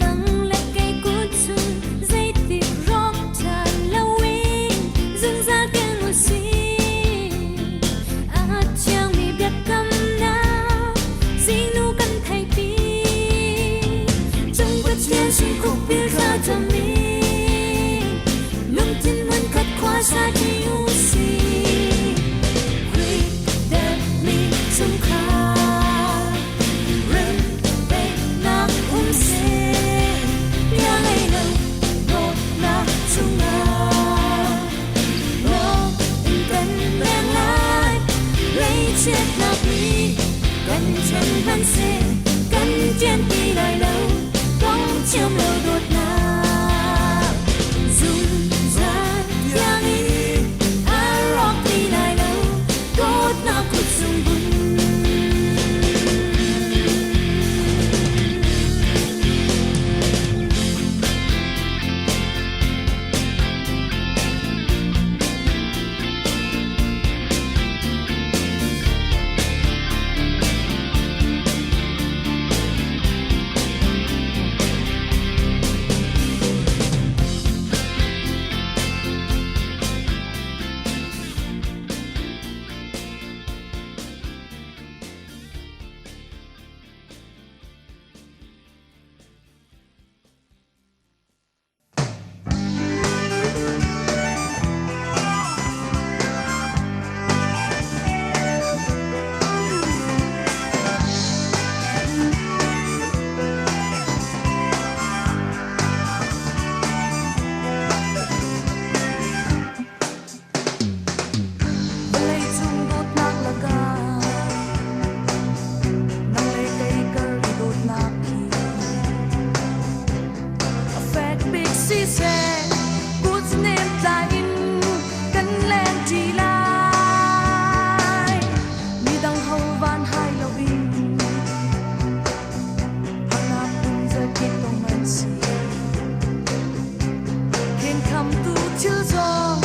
nang le kei kut chung zeitik rawk ṭhan loin zungzal tiang u sih. A thiangmi biakamnak zingnu kan theihpi. Cung Pathian sin khukbil thla cam in lungthin hmunkhat khua sa ṭi u sih. Khrih depmi chungkhar rem daihnak um seh. Bia ngei lo dawtnak chungah lawm in kan leng lai. Leichiatnak nih kan ṭhen hmanhseh kan ṭian ti lai lo. Tong thiam lo dawtnak zungzal tiangin a rawk ti lai lo. Dawtnak kut zungbun. Vawleicung dawtnak lakah nang le kei kar i dawtnak hi a fek bik siseh kut nem tlai in kan leng ṭi lai. Midang ho van hai loin harnak um zakip tong an si. Khenkhamtu thil zong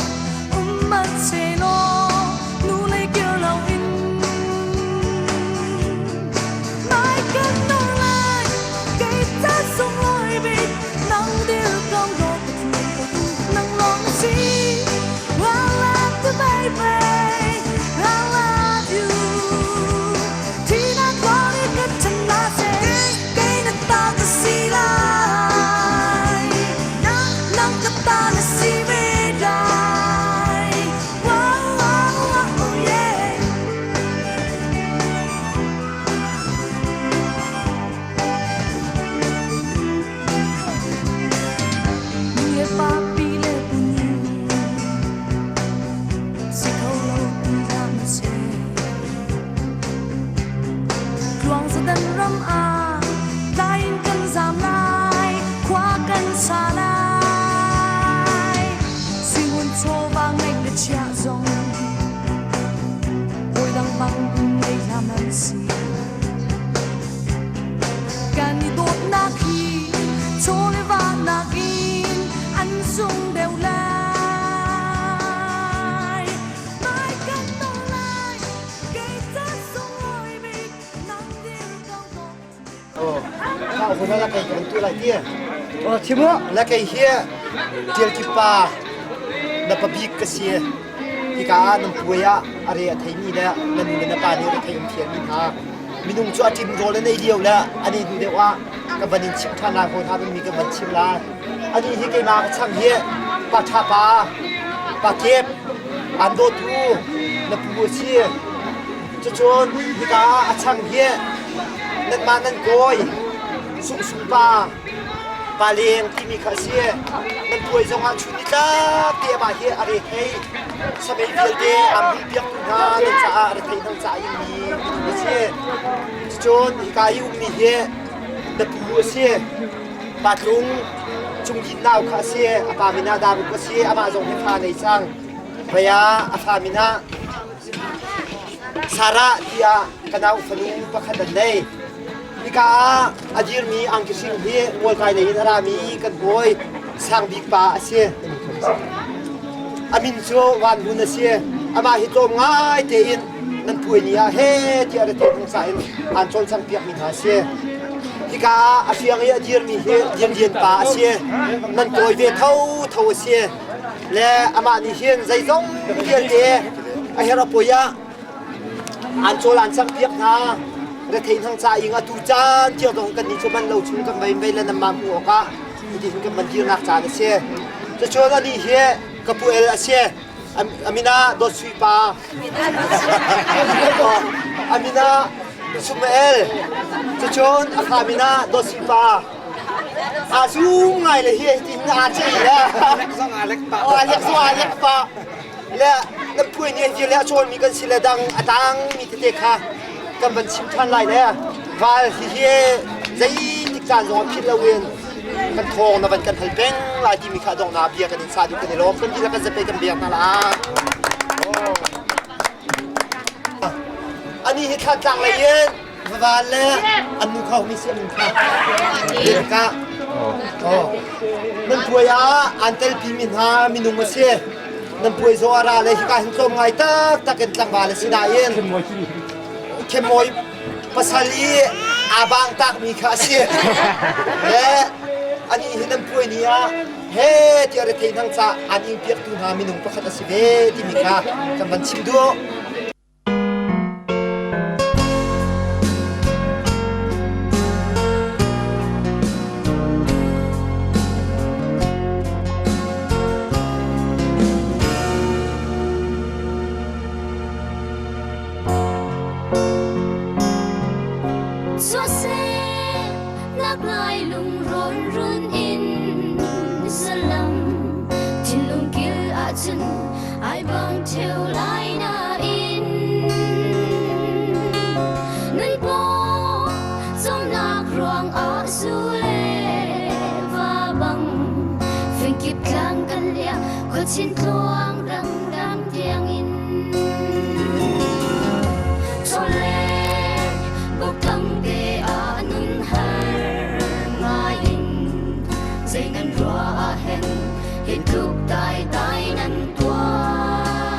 um mat sehlaw nu lei kir loin mai kan nor lai kei ca sunglawi bik nang dir ko law ka thlum ko tu nang lawng na si. I love you baby I love you Thinak lawng ka chan na seh kei na ta ka si lai nang ka ta na si ve lai wow, wow, wow, yeah. Nu le pa pi le pu ni si kho lo ti hlah na seh Tluang zadan ram ah tlai in kan zam lai, khua kan sa lai. Suingun chawva ngeih le chiah zong hawi dang bang ngei hlah man si. Kan i dawtnak hi chaw le va nakin an sung deuh lai. Mai kan tong lai, kei ca sunglawi bik nang dir ko Kha huna la kei kan tu lai ti. Oh thimu la kei hi tial ki pa na pabik ka si. Hika ah nan puai ah a re a theimi le na nu le na pa nih a thei um thiam mi hna. Minung cu a ṭim rawl an ei lio le an ei hnu deuh ah ka van in chim ṭhan lai hawi hna mi ka van chim lai. Ani hi keimah ka chang hi pa ṭha pa pa kep an dawtu na pu a si. Cucun hika ah a chang hi nanmah nan kawi sungsung pa pa leng timi kha a si. Nan puai zongah chun nitlak te amah hi a re thei. Samei vialte aan bulhpiaktu hna nan caah rethei nan caah inmi minung a si. Cucun hika i ummi hi na pu a si. Pa Tlung Cung Din nau kha a si. A pa min ah Daruk a si. Amah zong hi fa a nei cang. Vei ah a fa min ah Sarah tiah ka nau fanu pakhat an nei. Hika ah a dirmi angki hring hi mualkai lei in a rami kan hawi Sang Bik pa a si. A min cu Van Hun a si. Amah hi tlawm ngai tein nan puai ni ah he tiah rethei phungsa in aan cawlcang piakmi hna a si. Hika ah a fiang i a dirmi hi Lian Lian pa a si. Nan kawi ve thotho a si. Le amah nih hin zeizong vialte a herh a poi ah an cawl an cang piak hna. Rethei hnang ca ing atu caan tiang zong kan nih cu man lo chung kan vei vei le nan mah hmuh awkah hitihin kan van dirnak caan a si. Cucun anih hi ka pu El a si. Amina Dawt Sui pa. Amina Sumael. Cucun a fa min ah Dawt Sui pa. Aa zum ngai le hi tin aa chei le. Aa lek zong aa lek pa. Le nan phuai ni an le a cawlmi kan si le dang a tang mi tete kha kan van chim ṭhan lai le val hi hi zeitik caan zong ah philh loin kan thawng na van kan hal peng lai timi kha donghnak bia kan in sa duh kan i lawm kan dihlak kan zapei kan biak hna la ani hi thlatlang lei in vavan le an nu kha mi si an kha ka oh nan puai ah an telpi mi hna minung a si nan puai zo ara le hika hin tlawm ngai tak tak in tlangval a si nain khemawi pasal i aa bang takmi kha a si. Le anih hi nan puai ni ah he tiah rethei hnang ca an ing piaktu hna minung pakhat a si ve timi kha kan van chim duh. Nak lai lungrawn run in salam thinlung kil ahcun ai bang theu lai nain nan paw cawmnak ruang ah zu le va bang fingkip tlang kan liah khuachin tluang dangdang tiang in Chawleh buktam te ah nun har ngai in zei nan ruah ah hen hi tluk tai tai nan tuar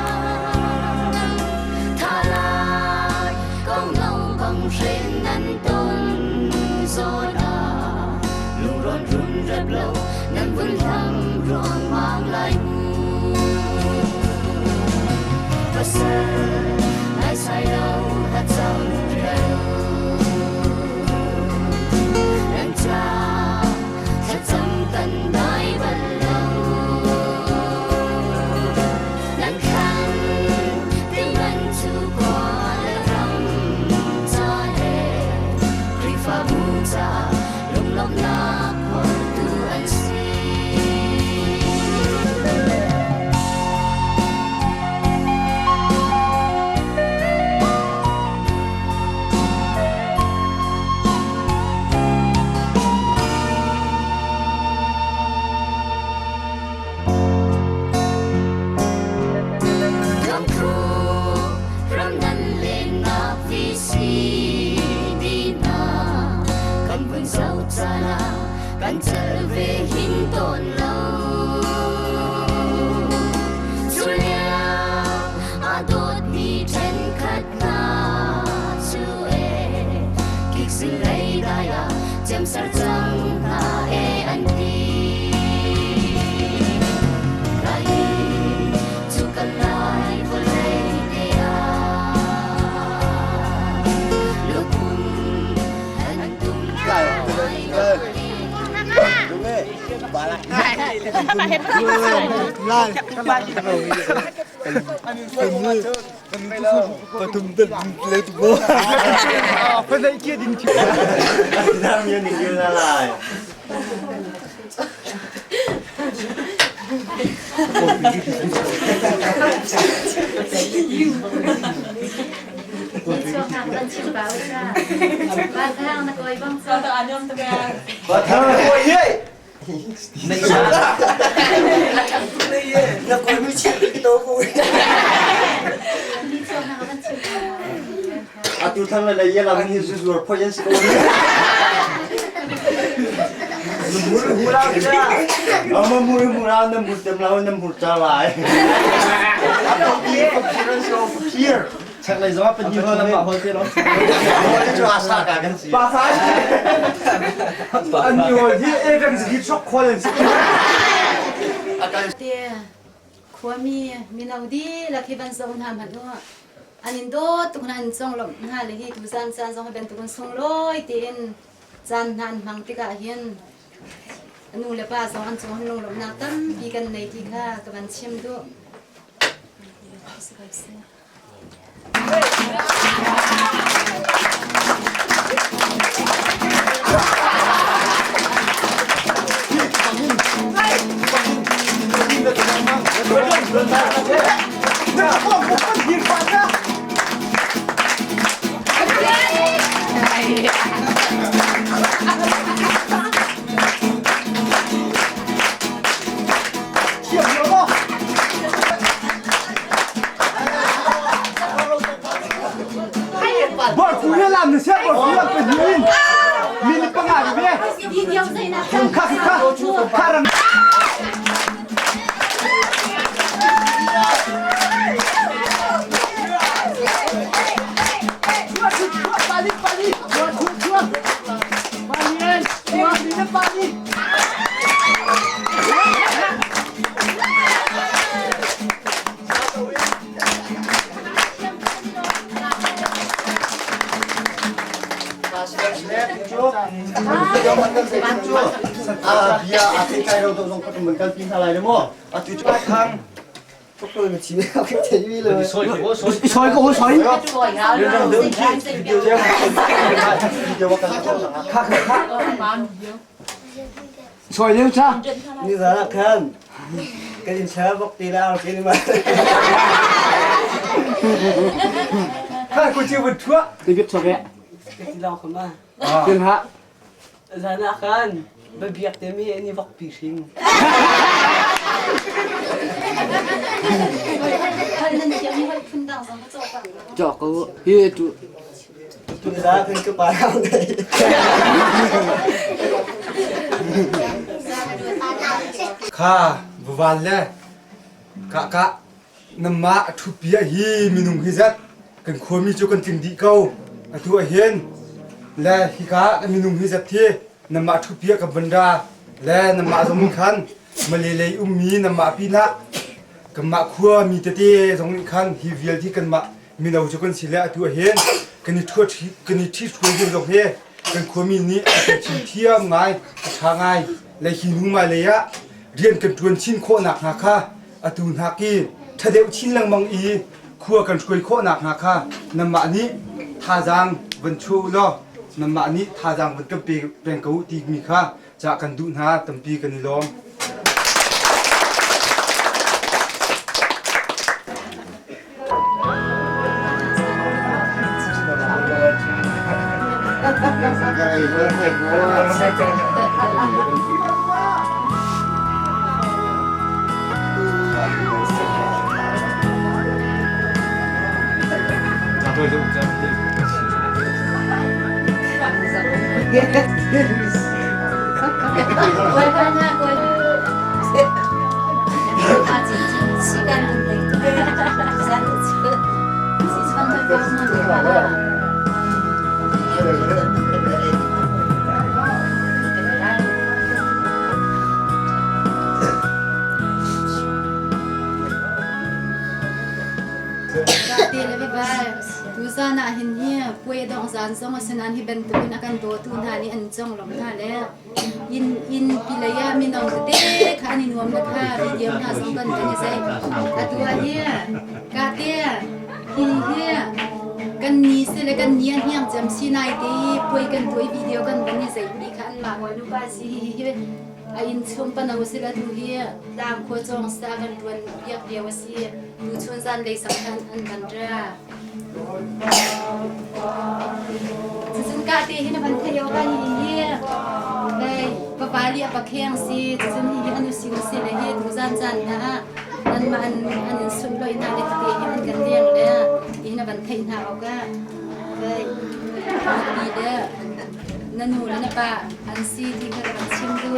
tha lai kong lo bang hren nan ton zawn ah lungron run rep lo nan vun hlam ruang mang lai mu Lunglawmhnak phortu an si. Kan cal ve hin tawn lo Culia a dawtmi ṭhenkhat hna cu e kiksin lei dai ah cemsar cang hna e an ti Lai cu kan lai vawlei te ah lukhum an tum Atu thang le lei lam hi zuzuar phoi an si ko. Ama muri mura na mur tem lau na mur cha lai. Here. Chak lei zong pa ni ho lam ma hol te lo. Chu asa ka kan si. Pa sa. An ni hol hi e kan si chok khol an si. Te khuami mino dihlak hi van zoh hna hmanh u. An in dawt tuk hna an conglawmh hna le hi tuzan caan zong hi bantukin sunglawi tein caan hna an hmang tikah hin nu le pa zong an cung an lunglawmhnak tampi kan nei ti kha ka van chim duh. Lam na siap bor fu lam pa hin min panga ve kha kha kha ram Bia a te kai ro zong ka man kal pi hna lai le mo atu chu thang soi ko soi kha kha kha soi leu cha Ni zara khan kan in cha bok ti la ke ni ma kha ko chiu bun thua Ti bit chok e. Ti lau khama. Tin ha. Zana khan babiak te mi ani vok pi hring. Chok ko hi tu Tu za kan ka pa rau dai. Kha vuvan le ka ka namma thu pia hi minung hi zat kan khuami cu kan tling dih ko atu ah hin le hika kan minung hi zat hi namma thu pia ka van ra le namma zong khan male lei ummi namma pinah kanmah khua mi tete zong nih khan hi vial hi kanmah mino cu kan si le atu ah hin kan i thuat kan i ṭhi hruai ding zong hi kan khuami nih a kan chim thiam ngai a ṭha ngai le hi hnu mai lei ah rian kan ṭuan chin khawh nak hnga kha atu hnak i ṭha deuh chin lengmang i khua kan hruai khawh nak hnga kha nanmah nih thazaang van chuah u law nanmah nih thazaang van kan pe peng ko u timi kha cah kan duh hna tampi kan i lawm. Tuzan ah hin hi puai dong zan zong a si nain hi bantukin a kan dawtu hna nih an conglawmh hna le inn inn pilei ah mino tete kha an i nuam na kha video hna zong kan kan i zeih. Atu ah hi ka te hi hi kan ni si le kan ni a hniang cem si nai te hi puai kan tuai video kan van i zeih mi kha an mah hawi nupa si hi hi a inn chung pano si le tu hi tlang khua cawng sa kan tuan piak lio a si tu chun zan lei sang khan an van ra. Cucun ka te hi na van thei o hi hi hei papa li a pakheng si cucun hi hi anu si si le hi tuzan caan hna ah nan mah an an in sun loi hna le tete hi an kan leng le hi na van theih hna awk ah hei pi le. Na nu le na pa an si ti kha ka van chim duh.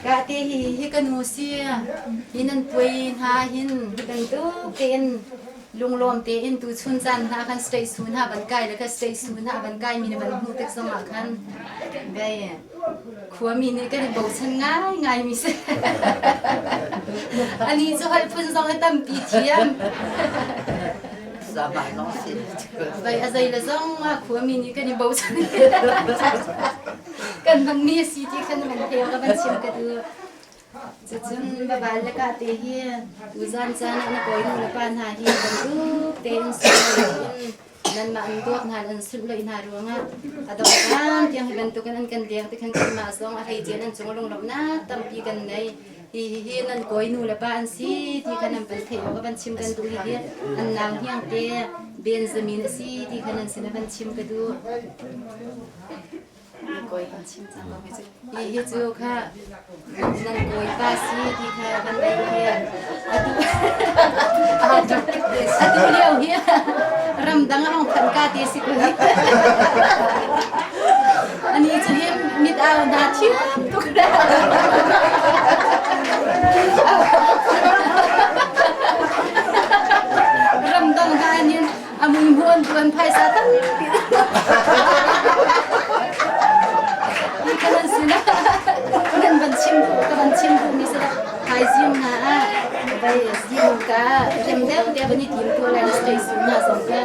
Ka te hi hi ka nu si. Hi nan puai hna hin hi bantuk tein lunglawm tein tu chun caan hna khan state su hna van kai le kha state su hna van kai mi na van hmuh tik zong ah khan bei khuami nih kan i bochan ngai ngai mi si. Ani cu holh phun zong hi tampi thiam. Vai a zei le zong ah khuami nih kan i bochan. Kan hmanmi a si ti khan van theo ka van chim ka duh. Cucun babal le ka te hi tuzan caan ah na kawi nu le pa hna hi bantuk tein in nanmah an dawt hna an sunhlawih hna ruangah a dong caan tiang hi bantukin an kan leng ti khan kanmah zong a hleice nan cung lunglawmhnak tampi kan nei. Hi hi hi nan kawi nu le pa an si ti kha nan van theih awk a van chim kan duh. Hihi an nau hniang te Benjamin a si ti kha nan sin a van chim ka duh. Kawi kan chim cang ko hi cu. Hi hi cu kha nan kawi pa si ti kha van theih hi atu atu lio hi ramdang a hong phanh ka ti si ko hi. Ani cu hi mit au hna thiam tuk Ramdang hna nin a mui hmuan tuan phaisa tampi. Hi kan an sin nan van chim ka van chim duh mi sila thaizing hna ah vai zing ka rem deuh te van i tim tu lai station na zong ka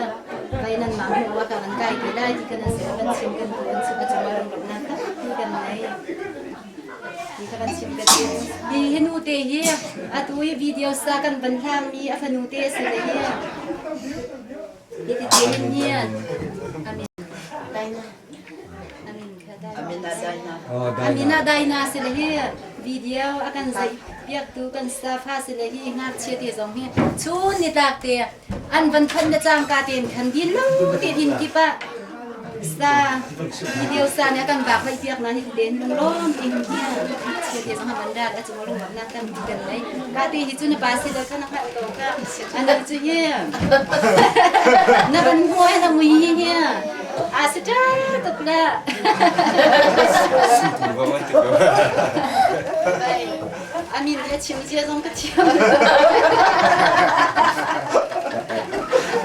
vai nan mah hmu ah ka van kai te lai ti kan an sin van chim kan tu an chim a cung ah ram nak tampi kan nei ti ka van chim ka ti hi hi nu te hi atu i video sa kan van hlang mi a fanu te a si le hi hi ti te hin hi amin Daina amin kha Daina Amina Daina si le hi video a kan zeih piak tu kan staff ha si le hi ngakchia te zong hi chun ni tlak te An van phanh le cangka tein khan din lo te din kip ah sa video sa nih a kan vak vaih piak na hi ten lunglawm te hin hi chia te zong han rat a cung lunglawm nak tam ti kan nei ka te hi cu na pa si lo kha na hngalh ko ka ana cu hi na van hmuai na mui hi hi a si ta tuk la Amin nih a chim zia zong ka thiam.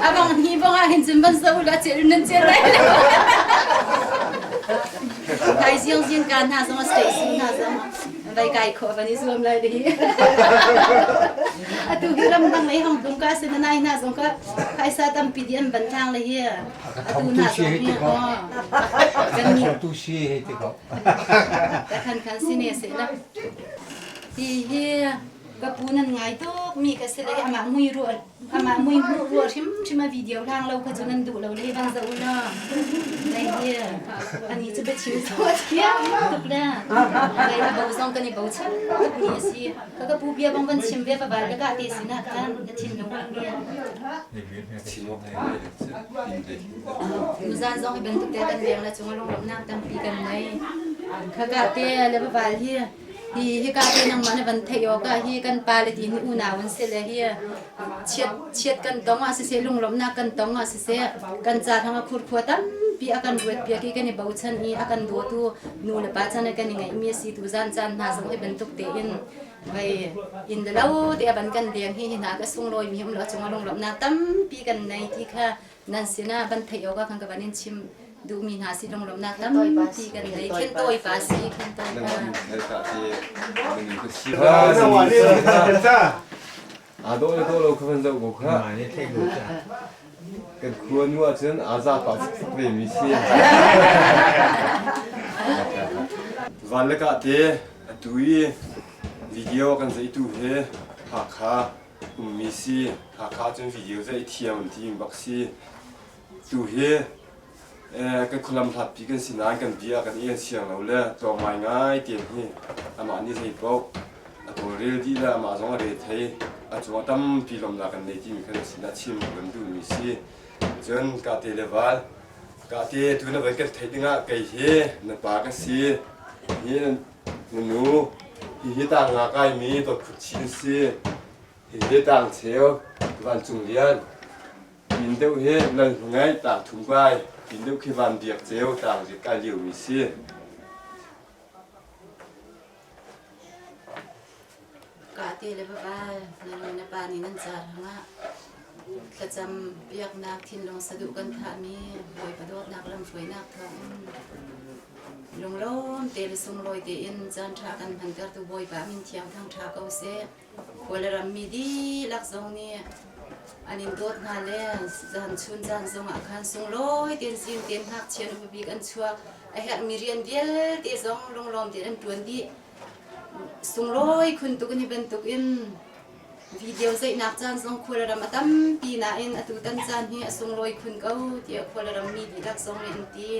Abang hi bong ah hin cun van zo la cel nan cel lai. Kai ziang ziang ka hna zong a state su hna zong vai kai kho van i zuam lai hi. Atu hi ram dang lei hong tlung ka se na nai hna zong ka phaisa tampi di an ban thang le hi. Atu hna zong hi kan ni tu si he ti ko. Khan khan sine se la. Hi hi ka pu nan ngai tuk mi ka si le amah mui ru amah mui hmuh ruah hrimhrim a video hlang lo kha cu nan duh lo le van zoh u law dai hi ani cu biachim zong a thiam tuk le dai a bo zong kan i bochan tuk mi a si ka ka pu bia bang van chim ve va le ka te sinah khan na thinlung mi Tuzaan zong hi bantuk te kan leng le cung a lunglawmhnak tampi kan ngei. Khaka te le val hi hi hika te nangmah na van theih awk ah hi kan pa le ti hi unau an si le hi chiat chiat kan tong ah siseh lunglawmhnak kan tong ah siseh kan ca thang a khurkhua tampi a kan ruat piak i kan i bochan i a kan dawtu nu le pa chan kan i ngeihmi a si tuzaan caan hna zong hi bantuk tein Vei inn le lo te a van kan leng hi hi hna ka sunglawi mi um lo cung a lunglawmhnak tampi kan nei ti kha nan sinah van theih awk ah khan ka van in chim duhmi hna si lunglawmhnak tampi kan nei khen tawi pa si khen tawi pa. Aa dawh le dawh lo kha van zoh ko kha. Kan khua nu ahcun aa za pah fukfuk ve mi si. Van le kah te atu i video kan zeihtu hi Hakha ummi si. Hakha cun video zeih thiam an ti bak si. Tu hi kan khualam hlatpi kan si nain kan bia kan i an siang lo le tlawm ngaingai tein hi amah nih zei paoh a tawlrel dih le amah zong a re thei a cungah tampi lawmhnak kan nei timi khan sinah chim kan duhmi si. Cun kate le val kate tu na van kan theih dingah kei hi na pa ka si hi na nu hi hi tang nga kaimi dawt phut chin si hi hi tang cheu vancung lian Min deuh hi Lal Hnungai tang thum kai. Pin deuh khi Van Biak Ceu tlangriat kai liomi si. Ka te le va na nu na pa nih nan ca rangah thlacam biaknak thinlung saduh kan thahmi Bawipa dawtnak lamhruainak thawngin lunglawm te le sunglawi tein caan ṭha kan hmantertu Bawipa min thiang thangṭha ko seh. Khua le rammi dihlak zong nih an in dawt hna le zan chun zan zongah khan sunglawi tein zing tein ngakchia nu bik an chuak. A herhmi rian vialte zong lunglawm tein an ṭuan dih. Sunglawi khun tuk in hi bantukin video zeihnak caan zong khua le ram a tampi nain atutan caan hi a sunglawi khun ko tiah khua le rammi dihlak zong nih an ti.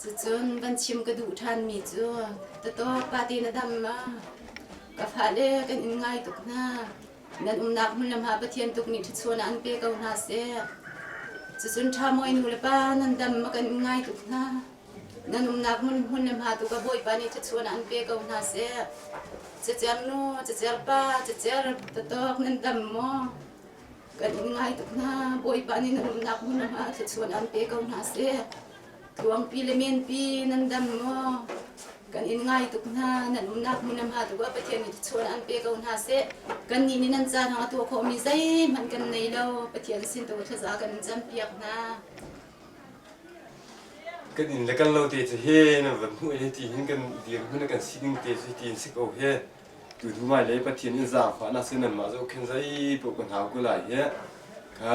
Cucun van chim ka duh ṭhanmi cu tatawk pate na dam ma? Ka fale kan in ngai tuk hna. Nan umnak hmun le hma Pathian tuk nih ṭhachuan ah an pe ko hna seh. Cucun ṭha mawi nu le pa nan dam ma kan in ngai tuk hna. Nan umnak hmun hmun le hma tu ka Bawipa nih ṭhachuan ah an pe ko hna seh. Cacer nu, cacer pa, cacer tatawk nan dam maw? Kan in ngai tuk hna. Bawipa nih nan umnak hmun le hma thluachuah an pe ko hna seh. Tluangpi le menpi nan dam maw? Kan in ngai tuk hna. Nan umnak hmun le hma tu ah Pathian nih thluachuah an pe ko hna seh. Kannih nih nan caan ah a tuah khawhmi zeihmanh kan nei lo. Pathian sin tu thlaza kan in campiak hna. Kan inn le kan lo te cu he nan van hmuh he ti hin kan dirhmun le kan sining te cu ti in si ko he. Tu hnu hmailei Pathian in zaangfahnak sin nanmah zohkhenh zei paoh ka hau ko lai hi. Kha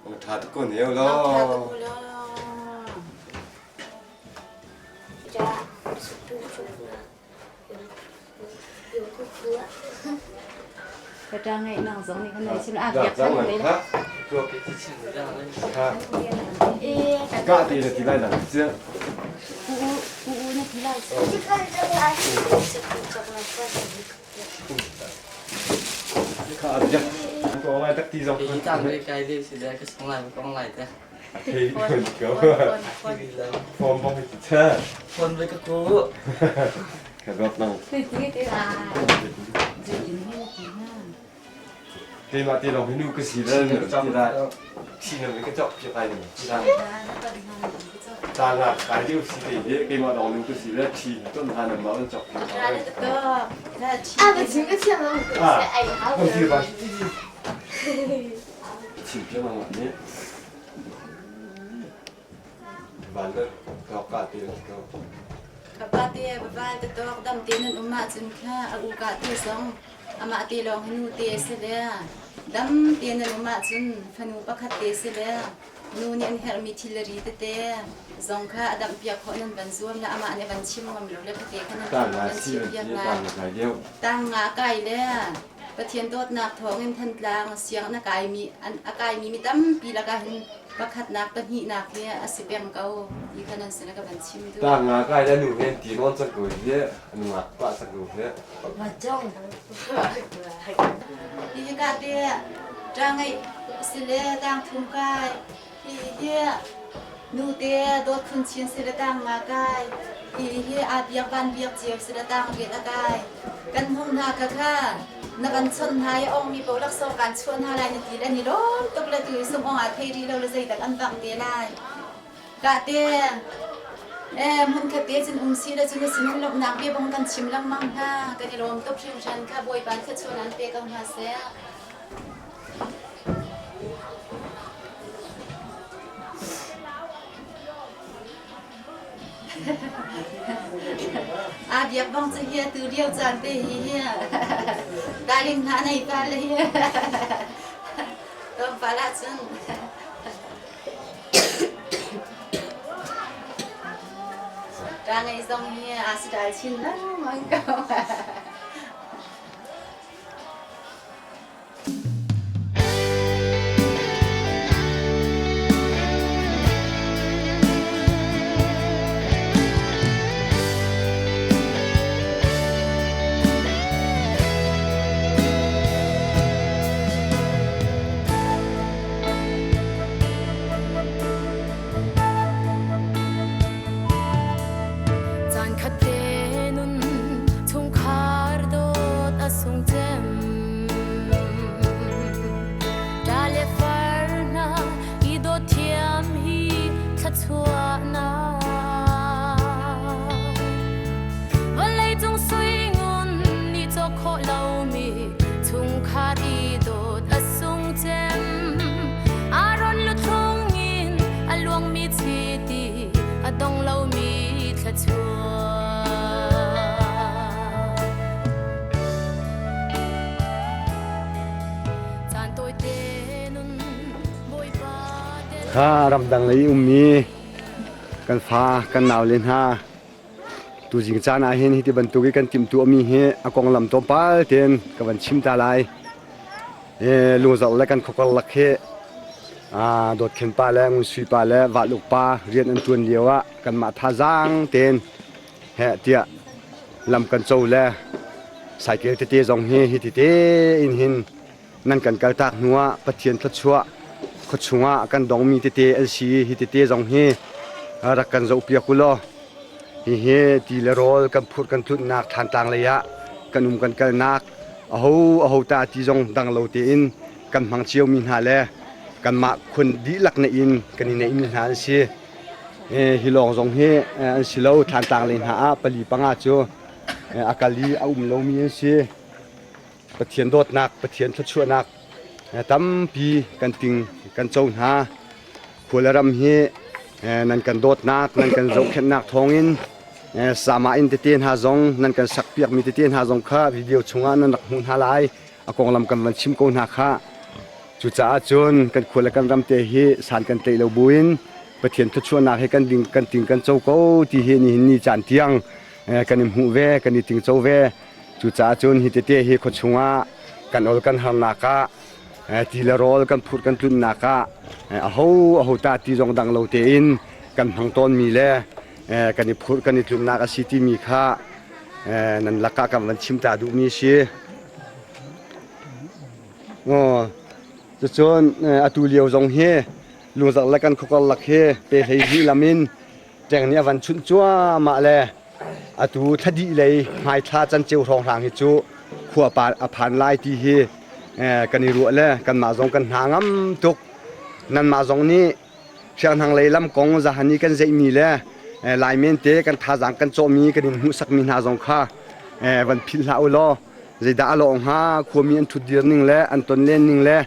ong ṭha tuk ko ne law. Ka ṭa ngeih nang zong nih kan nei sim a biak kan ve la. Ka ti na ti lai nang cia. U u u na ti lai. Kha a biak. Ko ngai tak ti zong. Hi tang le kai le si le ka sung lai kong lai te. Thei ko. Form bong hi cha. Phone ve ka ku. Ka dot nang. Ti ti ti la. Ju in hi na ti na. Keimah te lawng hi nu ka si le ti lai. Thi na ka chok piak ai ni. Ta nga kai deuh si te hi keimah lawng nu ka si le thi ton ha nan ma an chok piak. Ah, kan ti ba. Chim piak mang nih. Van le tok ka te ko. Ka pa te va te tok dam te nan um ahcun kha a u ka te zong amah te lawng hi nu te a si le dam te nan um ahcun fanu pakhat te si le nu nih an herhmi thilri tete zong kha a damh piak khawh nan van zuam le amah nih van chim ngam lo le fate kha nan van chim piak lai. Tang nga kai le Pathian dawtnak thawngin Thantlang siang na kaimi a kaimi mi tampi lakah hin pakhatnak pahnihnak hi a si peng ko ti kha nan sin ka van chim duh. Tang nga kai le nu hen ti nawn cang ko hi anu ngak pah cang ko hi. Hi hi ka te ṭa ngeih si le tang thum kai hi hi nu te dawt khun chin si le tang nga kai hi hi a biak van biak cio si le tang riat a kai kan hung hna kha kha na kan chawnh hna i ong mi paoh laksawng kan chuah hna lai na ti le ni lawm tuk le tu sum ong ah thei ri lo le zeidak an bang te lai ka te hmunkhat te cun um si le cun na sinin lawmhnak bia bang kan chim lengmang hna kan i lawm tuk hringhran kha Bawipa thluachuah an pe ko hna seh. A biak bang cu hi tu lio caan te hi hi darling hna nei pa le hi tlawmpal ahcun Ka ngeih zong hi aa si dal chin lengmang ko. Caan khat te nun chungkhar. thluachuahnak. Vawleicung suingun nih cawk khawh lomi chungkhar i dawt a sung cem. Aaron luthlung in a luangmi chiti a dong lomi thluachuah. Caan tawite nun Bawipa tel Kha ramdang lei ummi kan fa kan nau le hna tuzing caan ah hin hiti bantuk i kan timhtuahmi hi a konglam tlawmpal tein ka van chim ta lai. Lungzarh le kan khuakarlak hi Dawtkhen pa le Ngunsui pa le Vahluk pa rian an ṭuan lio ah kanmah thazaang tein heh tiah lam kan co le saikel tete zong hi hi tete in hin nan kan kaltak hnu ah Pathian thluachuah khuachung ah kan dongmi tete an si i hi tete zong hi rak kan zohpiak u law hihi ti le rawl kan phurh kan tlunhnak Thantlang lei ah kan um kan kalnak aho aho ta ti zong dang lo tein kan hmang ciomi hna le kanmah khun dihlak na in kan i neihmi hna an si. Hi lawng zong hi an si lo Thantlang lei hna ah pali panga cu a kal i a um lomi an si. Pathian dawtnak, Pathian thluachuahnak tampi kan ting kan co hna. Khua le ram hi nan kan dawtnak, nan kan zohkhenhnak thawngin sama inn tete hna zong nan kan sakpiakmi tete hna zong kha video chungah nan rak hmuh hna lai. A konglam kan van chim ko hna kha. Cucaah cun kan khua le kan ram te hi san kan tlaih lo buin Pathian thluachuahnak he kan ding kan ting kan co ko ti hi nihin ni caan tiang kan i hmuh ve, kan i ting co ve. Cucaah cun hi tete hi khuachung ah kan ol kan harnak ah ti le rawl kan phurh kan tlunnak ah aho aho ta ti zong dang lo tein kan hmang tawnmi le kan i phurh kan i tlunnak a si timi kha nan lakah kan van chim ta duhmi a si. Cucun atu lio zong hi lungzarh le kan khuakarlak hi pe hlei hnih lam in ṭeng nih a van chunh cuahmah le atu thladih lei hmaithla canceu hrawnghrang hi cu khua a phan lai ti hi kan i ruah le kanmah zong kan hna ngam tuk. Nanmah zong nih Hrianghnang lei lam kong zahan i kan zeihmi le Laimen te kan thazaang kan cawhmi kan in hmuhsakmi hna zong kha van philh hlah u law zeidah a lawh hnga khuami an ṭhutdir ning le an tonlen ning le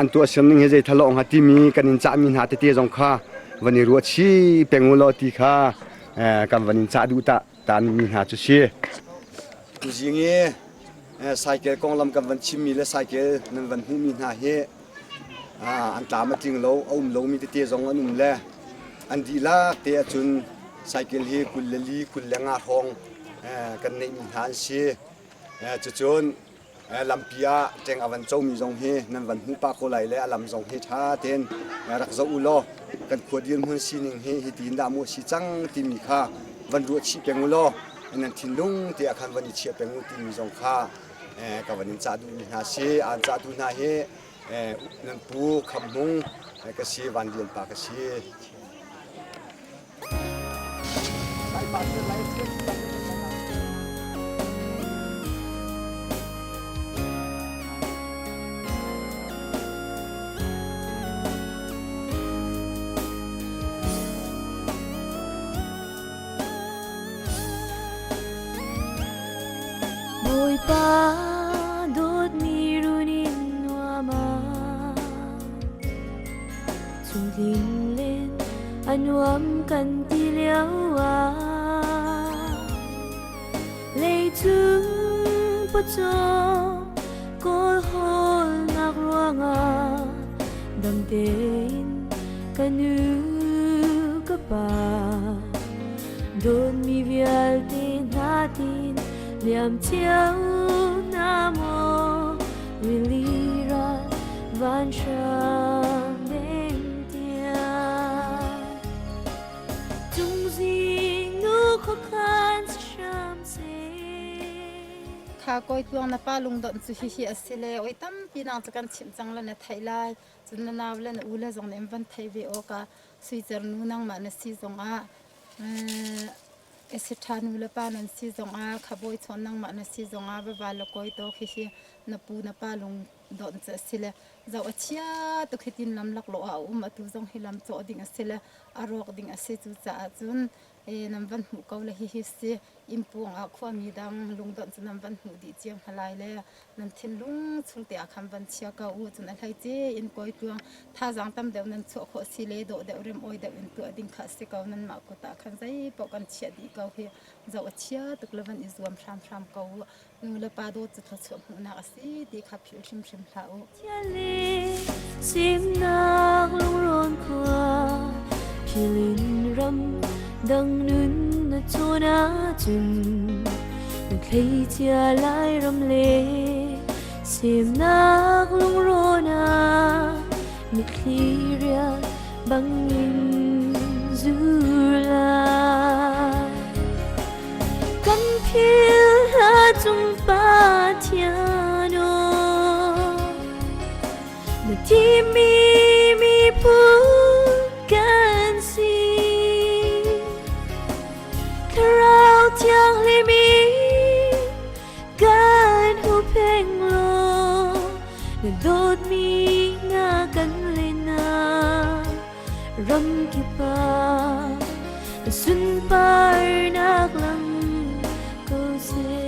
an tuahsiam ning hi zei thalawh hnga timi kan in cahmi hna tete zong kha van i ruah chih peng u law ti kha kan van in cah duh ta ta mi hna cu si. Tuzing i cycle konglam kan van chimmi le cycle nan van hmuhmi hna hi an tlam a tling lo a um lomi tete zong an um le an dihlak te ahcun cycle hi 24 25 hrawng kan neihmi hna an si. Cucun lampi ah ṭeng a van comi zong hi nan van hmuh pah ko lai le a lam zong hi ṭha tein rak zoh u law kan khua dirhmun sining hi hitin dah maw si cang timi kha van ruah chih peng u law nan thinlung te ah khan van i chiah peng u timi zong kha ka van in cah duhmi hna si. Aan cahtu hna hi nan pu Kham Hmung ka si, Van Lian pa ka si. Bawipa dawtmi runin nuam ah Chungtling len a nuam kan ti lio ah Leicung pawcawm kawl hawlnak ruangah dam tein ka nu ka pa dawtmi vialte hna tin liam cio na maw rili ral vanhrang deng tiang Cungzing nu khuakhan hram seh Kha kawi tluang na pa lungdonh cu hihi a si le oi tampi nang cu kan chimh cang la na theih lai. Cun na nau le na u le zong nih an van theih ve awkah suicer nu nangmah na si zongah Esitha nu le pa nan si zongah khabawi chawn nangmah na si zongah va va la kawi to khihi na pu na pa lung donh cu a si le. Zoh a chia tuk hitin lam laklawh ah a um. Atu zong hi lam cawh ding a si le a rawk ding a si. Cucaah cun nan van hmuh ko le hihi si. Innpuang ah khuami dang lungdonh cu nan van hmuh dih cio hna lai le nan thinlung chung te ah khan van chia ko u. Cun a hleice in kawi tluang thazaang tam deuh nan chuah khawh si le dawh deuh rem awi deuh in tuah ding kha a si ko. Nanmah kut ah khan zeipaoh kan chiah dih ko hi. Zoh a chia tuk le van i zuam hramhram ko u. Nu le pa dawt cu thluachuah hmuhnak a si ti kha philh hrimhrim hlah u. Simnak lungrawn khua philin ram dang nun na cawn ahcun na thleicia Lairam le semnak lungrawn ah mitthli rial bangin zur lai. Kan phil hla cung Pathian aw na thimmi miphun kan si. Thlarau Thianghlim in kan huhphenh law na dawtmi na kan lennak ram kip ah sunparnak lang ko seh.